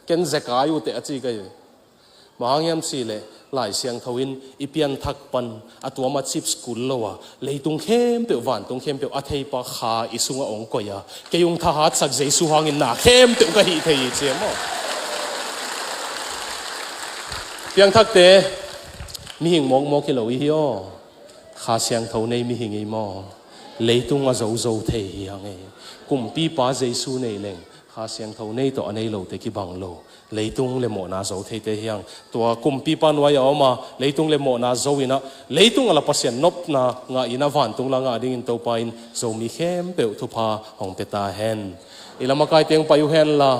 Ken zekai uh teh a ci kei uh e. Bang hang hiam cih leh Lai Siangtho in i pianthak pan a tuama chips kul lo a, leitung khempeuh, vantung khempeuh a theipa Kha i sungah hong koih a, kei hong thahatsak Jesu hangin na khempeuh ka hih thei hi ci e maw. Piangthakte, mihing mawkmawk hi lo i hi aw. Kha Siangtho nei mihing i hi maw. Leitung a zozo thei hi hang e. Kumpipa Jesu nei leng Kha Siangtho nei tawh a nei lote kibang lo. Leitung le mawhna zo theite hi hang. Tua kumpipa nuai a om a, leitung le mawhna zo in ah, leitung a la Pasian nopna ngah in ah, vantung la ngah dingin Topa in Zomi khempeuh thupha hong pia ta hen. I lam a kai teng pai uh hen la,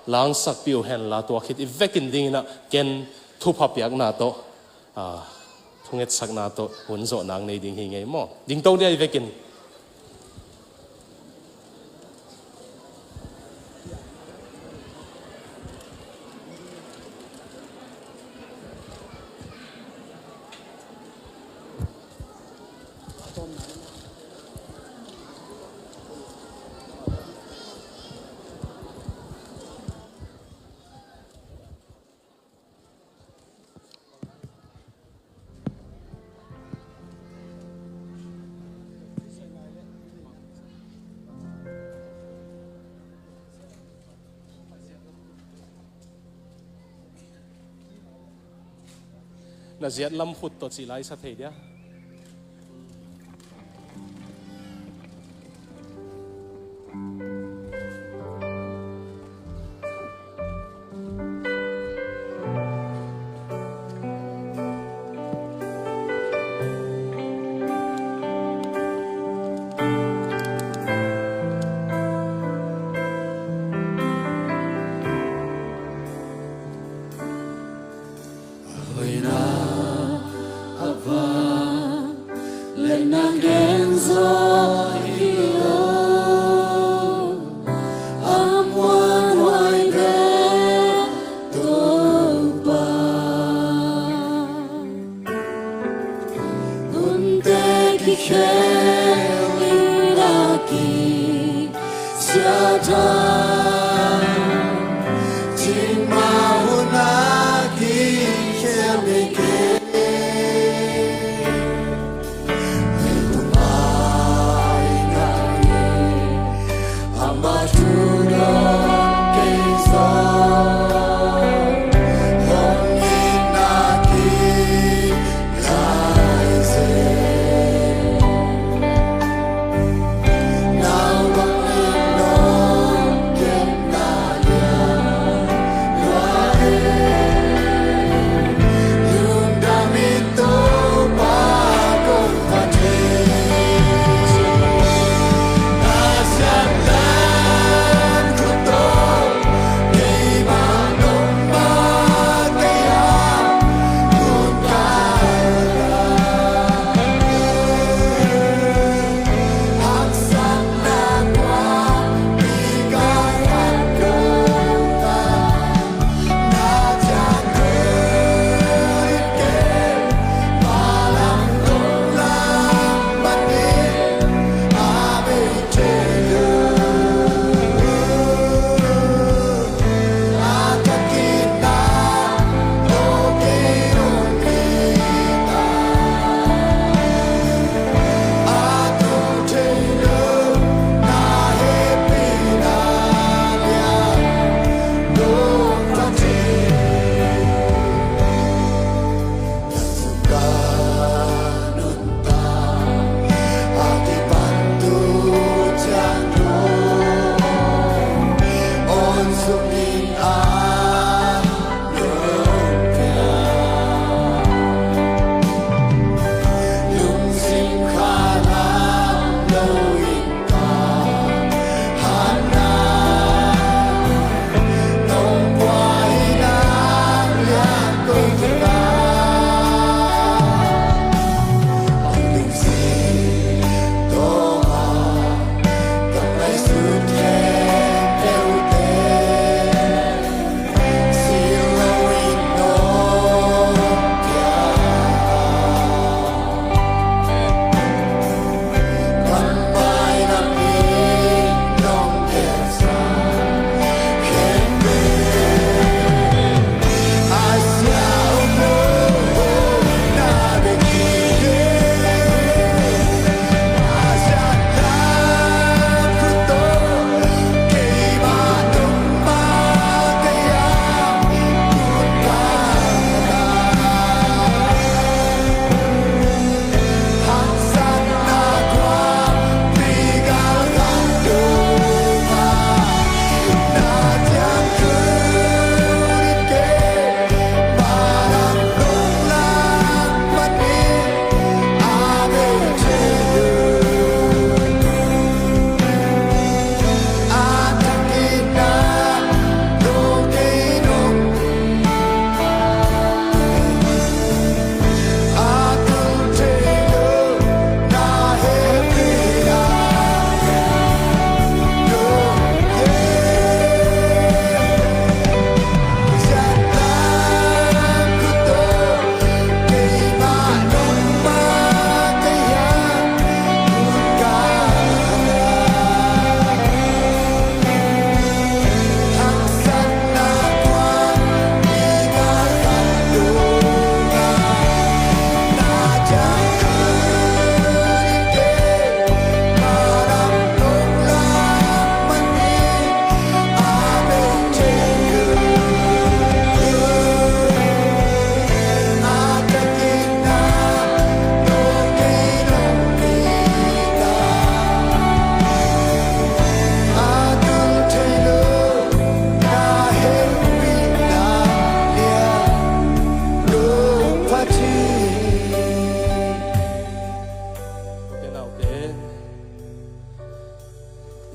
langsakpih uh hen la, tua khit i vekin dingin ah ken thupha piakna tawh, a, thungetsakna tawh hun zawh nang nei ding hi ngei maw. Dingto ni a i vekin. Na ziat lam khut tawh cih lai sa thei dia. Hoihna a vang le na gen zaw hi lo, a muanhuai pen Topa. Hunte kikhel in a kisiat a, cimah hun a kikhel hi kei. Leitung a i ngah hi. Amah thu dawng kei zong hong itna ki lai zen. Nau bang in dawng ken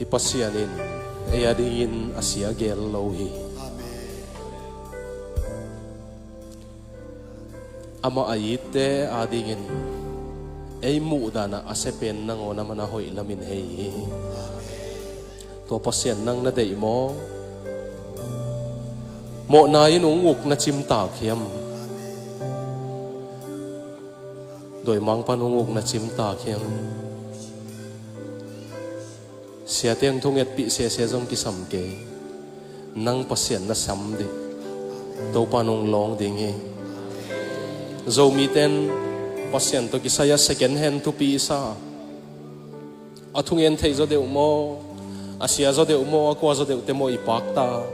Pasian in ei adingin a sia gel lo hi. Amah a itte adingin ei muhdanah a sia pen nangawn a man a hoih lamin hei hi. Tua Pasian nang na deih maw? Mawhna in hong uk na cimtak hiam? Dawimangpan hong uk na cimtak hiam? Siate hong thungetpih sese zong kisam kei. Nang Pasian na sam dih. Topa nong lawng ding hi. Zomite in Pasian tawh kisai a second hand thupi i sa. A thungen thei zaw deuh maw? A sia zaw deuh maw? A kua zaw deuhte maw i pakta?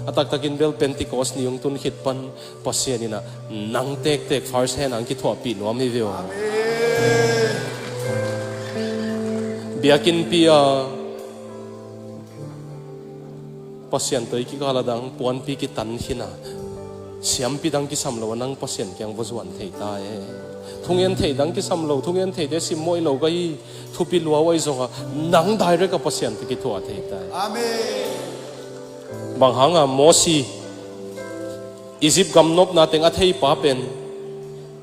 A taktakin bel Pentecost ni hong tun khit pan Pasian in ah nang tektek first hand ah hong kithuahpih nuam hi ve aw. Biakinnpi a Pasian tawh i kikal a dang puanpi kitan khin a, siampi dang kisam lo a nang Pasian kiang va zuan thei ta e. Thungen thei dang kisam lo, thungen theite simmawh i lo ka hi, thupi lua uh ahi zongah nang direct a Pasian tawh kithuah thei ta e. Amen. Bang hanga Mosi Egypt gam nopna teng a theipa pen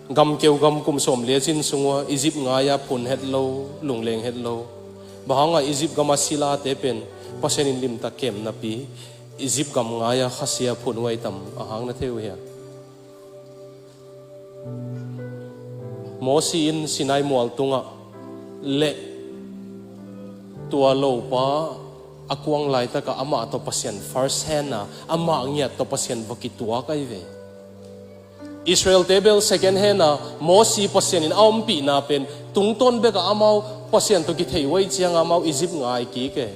gamkeu gam kum sawm le zin sung ua Egypt ngai-a phun het lo, lungleng het lo. Bang hanga Egypt gama silate pen Pasian in limtak kem napi Egypt gam ngai-a khasia phun uh ahi tam a hang na thei uh hia? Mosi in Sinai mual tungah le tua lopa a kuang laitakah amah tawh Pasian first hand a, amah ngiat tawh Pasian va kituak ahi ve. Israelte bel second hand a Mosi Pasian in a ompihna pen tungtawn bekah amau Pasian tawh kithei uh ahi cianga amau Egypt ngai kik e.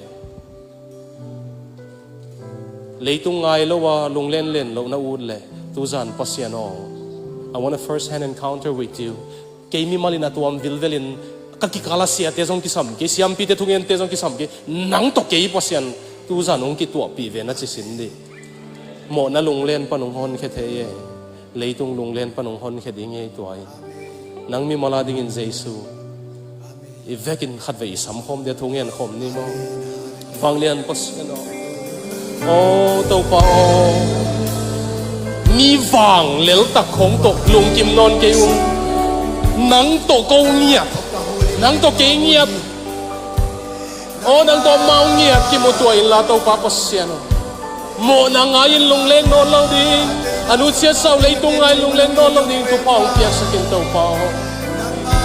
Leitung ngai lo a lunglenlen loh na ut leh, tuzan Pasian aw, I want a first hand encounter with you. Kei mimal in a tuam vilvelin ka kikal a siate zong kisam kei, siampite thungente zong kisam kei, nang tawh kei Pasian tuzan hong kituahpih ve na ci sin dih. Mawhna lunglen pan hong honkhia thei e. Leitung lunglen pan hong honkhia ding hi tua hi. Nang mimal a dingin Jesu i vekin khatvei i samkhawm dia thu ngen khawm ni maw? Vanglian Pasian aw. Aw Topa aw, mi vanglel tak khong tawh lungkim nawn kei un. Nang tawh ko ngiat, nang tawh kei ngiat. Aw nang tawh amau ngiat kimu tua inla Topa Pasian aw, mawhna ngai-in lungleng nawn lo ding, a nutsiat sau leitung ngai-in lungleng nawn lo ding thupha hong piaksak in Topa aw.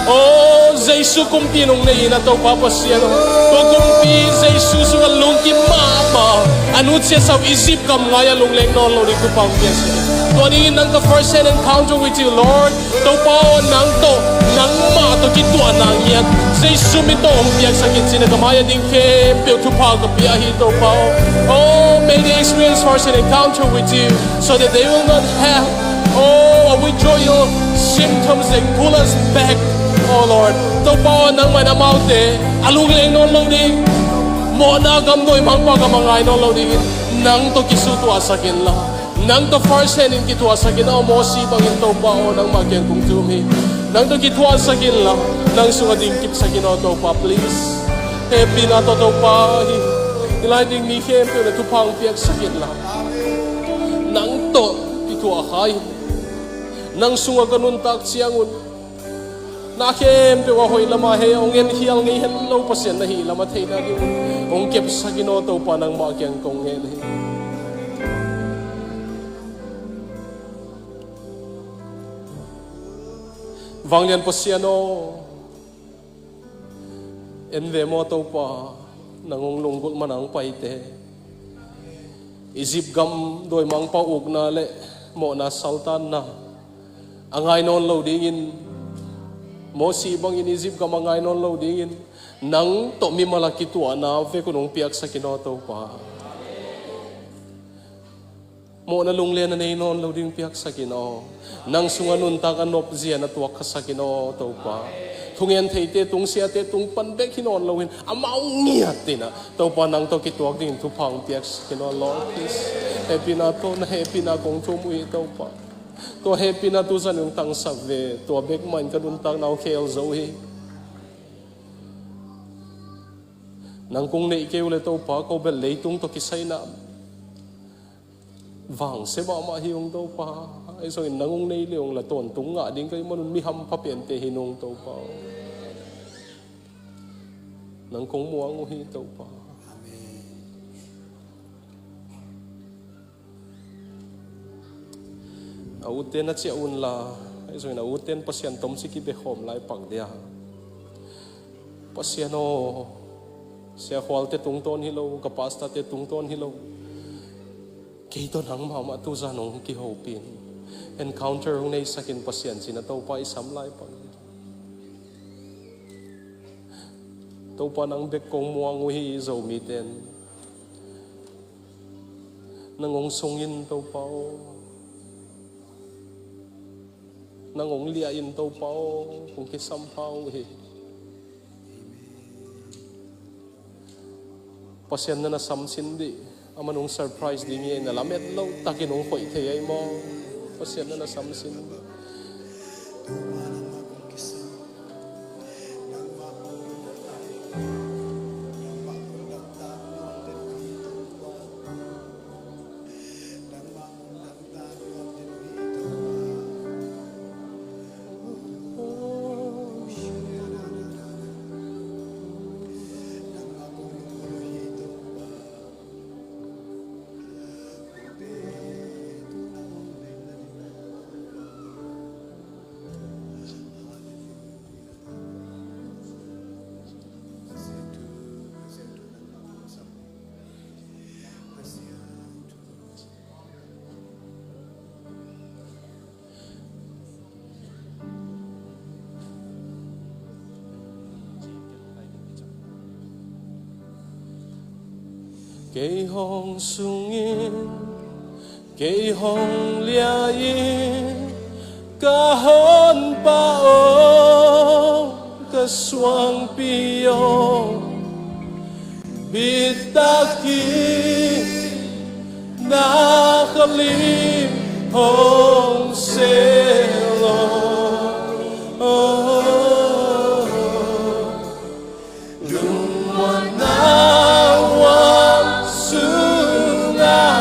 Aw Jesu kumpi nung nei in a Topa Pasian aw, tua kumpi Jesu sungah lungkim mahmah a nutsiat sau Egypt gam ngai-a lungleng nawn lo ding thupha hong piaksak in. Tua dingin nang ka first hand encounter with you Lord. Topa aw, nang tawh nangmah tawh kituahna ngiat Jesu min tawh hong piaksak in cih na ka mai-ah ding khempeuh thupha ka pia hi Topa aw. Oh, may they experience first an encounter with you so that they will not have, oh, a withdrawal symptoms that pull us back. Oh Lord, Topa aw, nangmah in amaute a lungleng nawn lo ding, mawhna gam dawimangpa gam a ngai nawn lo dingin nang tawh kisutuahsak inla. Nang tawh first hand in kithuahsak in aw, Mosi bangin Topa aw, nangmah kiang kong thum hi. Nang tawh kithuahsak inla, nang sungah dingkipsak in aw Topa, please. Hehpihna tawh Topa hi. I lai ding mi khempeuh na thupha hong piaksak inla, nang tawh kithuah kha in. Nang sungah ka nuntak ciangun na khempeuh a hoih lamah hei a hong en khial ngei hen lo Pasian na hih lamah theihna ding un hong kepsak in aw Topa, nangmah kiang kong ngen hi. Vanglian Pasian aw, en ve maw Topa, nang hong lunggulh man a hong paite. Egypt gam dawimangpa ukna le mawhna saltanna a ngai nawn lo dingin, Mosi bangin Egypt gam a ngai nawn lo dingin, nang tawh mimal a kituahna vekun hong piaksak in aw Topa. Mawhna lunglen a nei nawn lo ding piaksak in aw. Nang sungah nuntak a nopzia na tuak khasak in aw Topa. Thungen theite tung, siate tung pan bek hi nawn loin amau ngiat in ah Topa, nang tawh kituak dingin thupha hong piaksak in aw Lord, please. Hehpihna tawh, na hehpihna kong thum uh hi Topa. Tua hehpihna tuzan hong tangsak ve, tua bek mah in ka nuntakna uh khel zo hi. Nang kong neih kei uh le Topa, ko bel leitung tawh kisaina vangse mahmah hi ung Topa. Ahi zongin nang hong nei le ung la tawntung ngah ding ka hih manun mi hampha pente hi nung Topa. Nang kong muang uh hi Topa. A ute na ciah unla, ahi zongin a ute in Pasian tomsi kibekhawm lai pak dia. Pasian aw, Sia Khualte tungtawn hi lo, ka pastorte tungtawn hi lo. Kei tawh nang mahmah tuzan hong kihopin, encounter hong neisakin Pasian cina Topa i sam lai pak. Topa nang bek kong muang uh hi Zomite in. Nang hong sungin Topa aw. Nang hong liahin Topa aw. Kong kisampha uh hi. Pasian na na samsin dih. Aman hong surprise ding hi na lamet lo takin hong khoih thei ahi maw. Pasian na na samsin dih. Kei hong sungin, kei hong liahin, ka honpa aw, ka suangpi aw. Bitak in na ka lim hong selo. Lungmuanna huang sungah,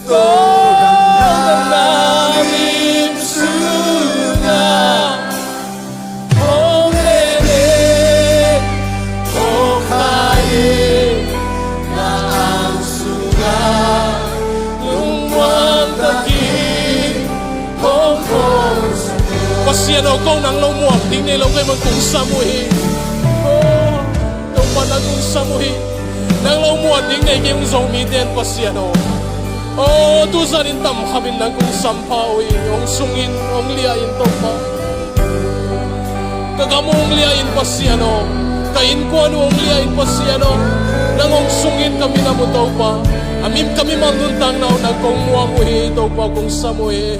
tawh na lim sungah. Pasian aw, ko nang lo muak ding nei lo kei man kong sam uh hi. Oh, Topa nang kong sam uh hi. Nang lo muak ding nei kei hong zong mite in Pasian aw. Oh, tuzan in tamkham in nang kong sampha uh hi. Hong sungin, hong liahin Topa. Ka gam uh hong liahin Pasian aw. Ka innkuan uh hong liahin Pasian aw. Nang hong sungin ka minam uh Topa. A mim ka mimal nuntakna uh nang kong muang uh hi Topa kong sam uh hi.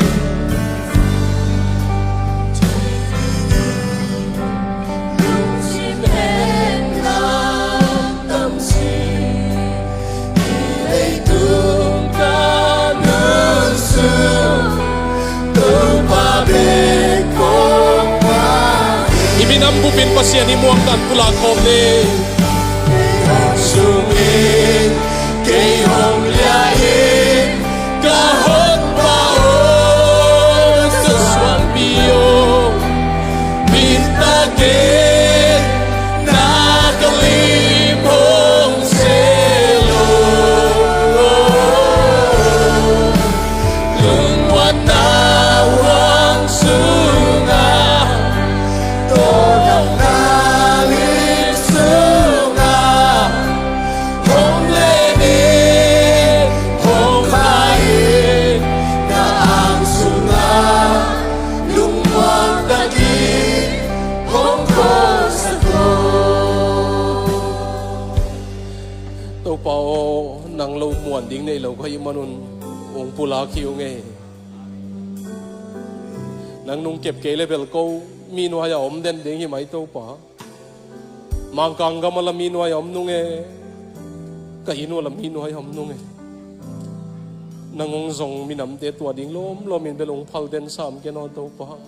I minam bupin Pasian i muangtan pulak khawm ni. Sungin kei hong liahin ka honpa aw, ka suangpi aw. Bitak in na ka lim hong selo. Lungmuanna huang sungah, tawh na lim sungah. Hong len in, hong khai in, na ang sungah lungmuang takin hong khuasak aw. Topa aw, nang lo muan ding nei lo ka hih manun hong pulak hi ung ei. Nang nung kep kei le bel ko mi nuai-a om den ding hi mai Topa. Mangkang gam ah la mi nuai a om nung e. Ka inn uh ah la mi nuai a om nung e. Nang hong zong minamte tua ding lawmlawm in bel hong phal den sam ken aw Topa.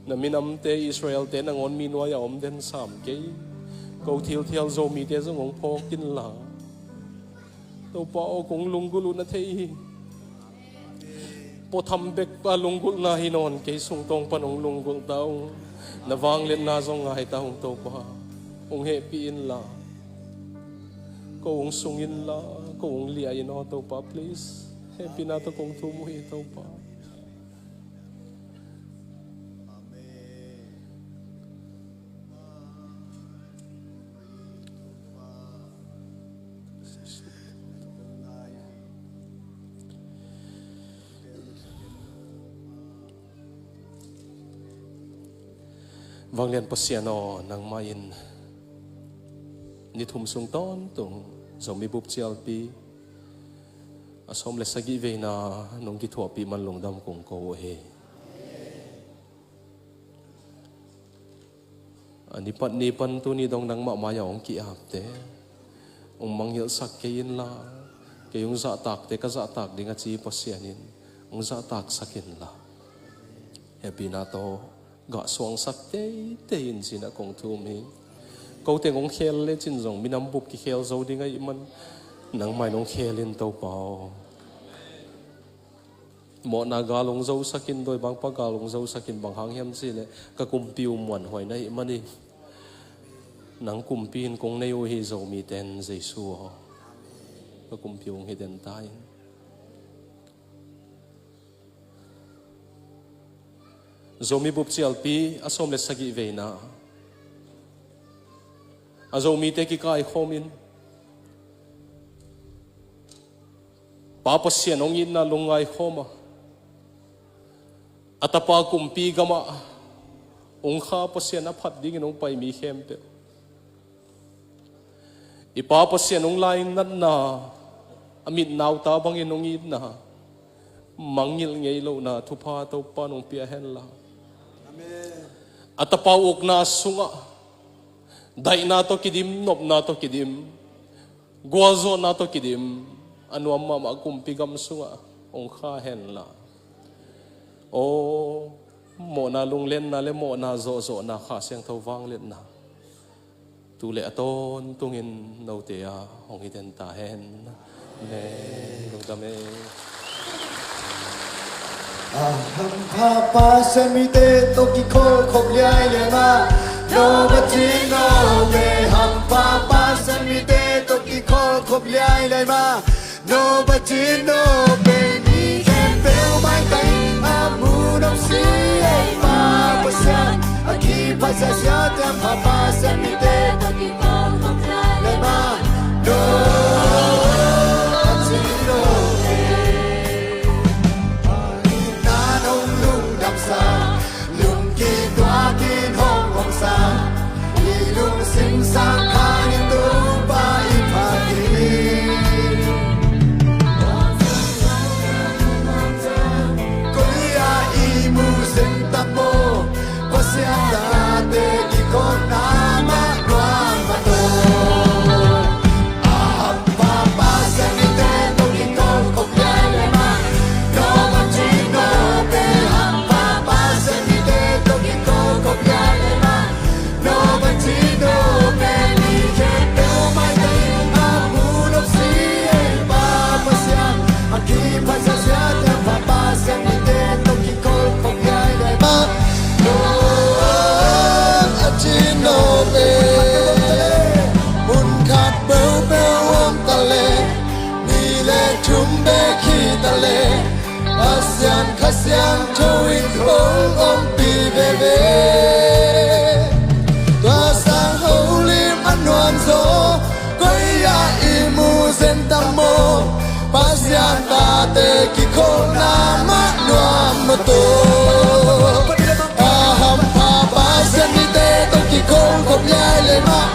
Na minamte Israelte nangawn mi nuai a om den sam kei. Ko thilthial Zomite zong hong phawk inla, Topa aw, kong lunggulh uh na thei hi. Pawtham bek a lunggulhna hi nawn, kei sung tawng pan hong lunggulh ta ung. Na vangliatna zong ngai ta ung Topa. Hong hehpih inla, ko hong sung inla, ko hong liah in aw Topa, please. Hehpihna tawh kong thum uh hi Topa. Vanglian Pasian aw, nangmah in ni thum sung tawntung Zomi Bup Cialpi a sawm le sagih veina nong kithuahpih man lungdam kong ko uh hi. A ni pan, ni pan tuni dong nangmah mai-ah hong ki-apte hong mangngilhsak kei inla, kei hong zahtakte ka zahtak ding a ci Pasian in hong zahtaksak inla, hehpihna tawh gah suangsak teitei in ci-in ah kong thum hi. Ko teng hong khel lecin zong minam bup kikhel zo ding ahih man, nangmah in hong khel in Topa aw. Mawhna gal hong zosak in, dawibangpa gal hong zosak in, bang hang hiam cih leh ka kumpi uh muanhuai na hih manin, nang kumpi in kong nei uh hi Zomite in Jesu aw. Ka kumpi uh hong hi den ta in. Zomi Bup Cialpi a sawm le sagih veina a Zomite kikaikhawm in Pa Pasian hong itna lungngaikhawm a, a Tapa kumpi gamah hong kha Pasian a phat dingin hong pai mi khempeuh, i Pa Pasian hong lainatna, a mit nauta bangin hong itna, mangngilh ngei lohna thupha Topa in hong pia henla. Amen. A Tapa uh ukna sungah daihna tawh kidim, nopna tawh kidim, gualzawhna tawh kidim a nuam mahmah kumpi gam sungah hong kha henla. Aw, mawhna lunglenna le mawhna zawhzawhna, Kha Siangtho vangliatna, tu le a tawntungin note a hong hi den ta hen. Amen. Lungdam ei. A hampha Pasian mite tawh kikholhkhop liai le mah, no bacin no pe. Hampha Pasian mite tawh kikholhkhop liai le mah, no bacin no pe. Mi khempeuh maitang in a mu nong si ei Pa Pasian, a kipha siasia te hampha Pasian mite tawh kikholhkhop liai le mah, no bacin no pe. Itna nong lungdamsa, lungkituakin hong omsa, i lungsim sang khanin Topa i phat hi. Koi-ah i mu zen tam maw, Pasian tate kikholhna mah nuam mah tawh. A hampha Pasian mite tawh kikholhkhop liai le mah, no bacin no pe. Hampha Pasian mite tawh kikholhkhop liai le mah, no bacin no pe. Mi khempeuh maitang in a mu nong si ei Pa Pasian, a kipha siasia te hampha Pasian mite tawh kikholhkhop liai le mah, no bacin no pe. Hun khat peuhpeuh om ta leh, nih le thum bek hi ta leh, Pasian Kha Siangtho in hong ompih veve. Tua sang holim a nuam zaw, koi-ah i mu zen tam maw, Pasian tate kikholhna mah nuam mah tawh. A hampha Pasian mite tawh kikholhkhop liai le mah,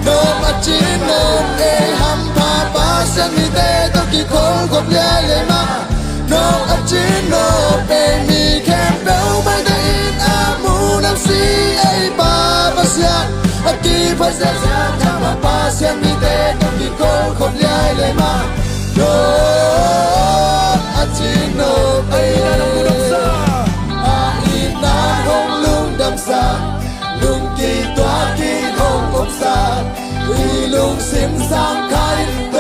no bacin no pe. Hampha Pasian mite tawh kikholhkhop liai le mah, no bacin no pe. Mi khempeuh maitang in a mu nong si ei Pa Pasian, a kipha siasia te hampha Pasian mite tawh kikholhkhop liai le mah, no bacin no pe. A itna hong lungdamsa, lungkituakin hong omsa, I lungsim sang kha in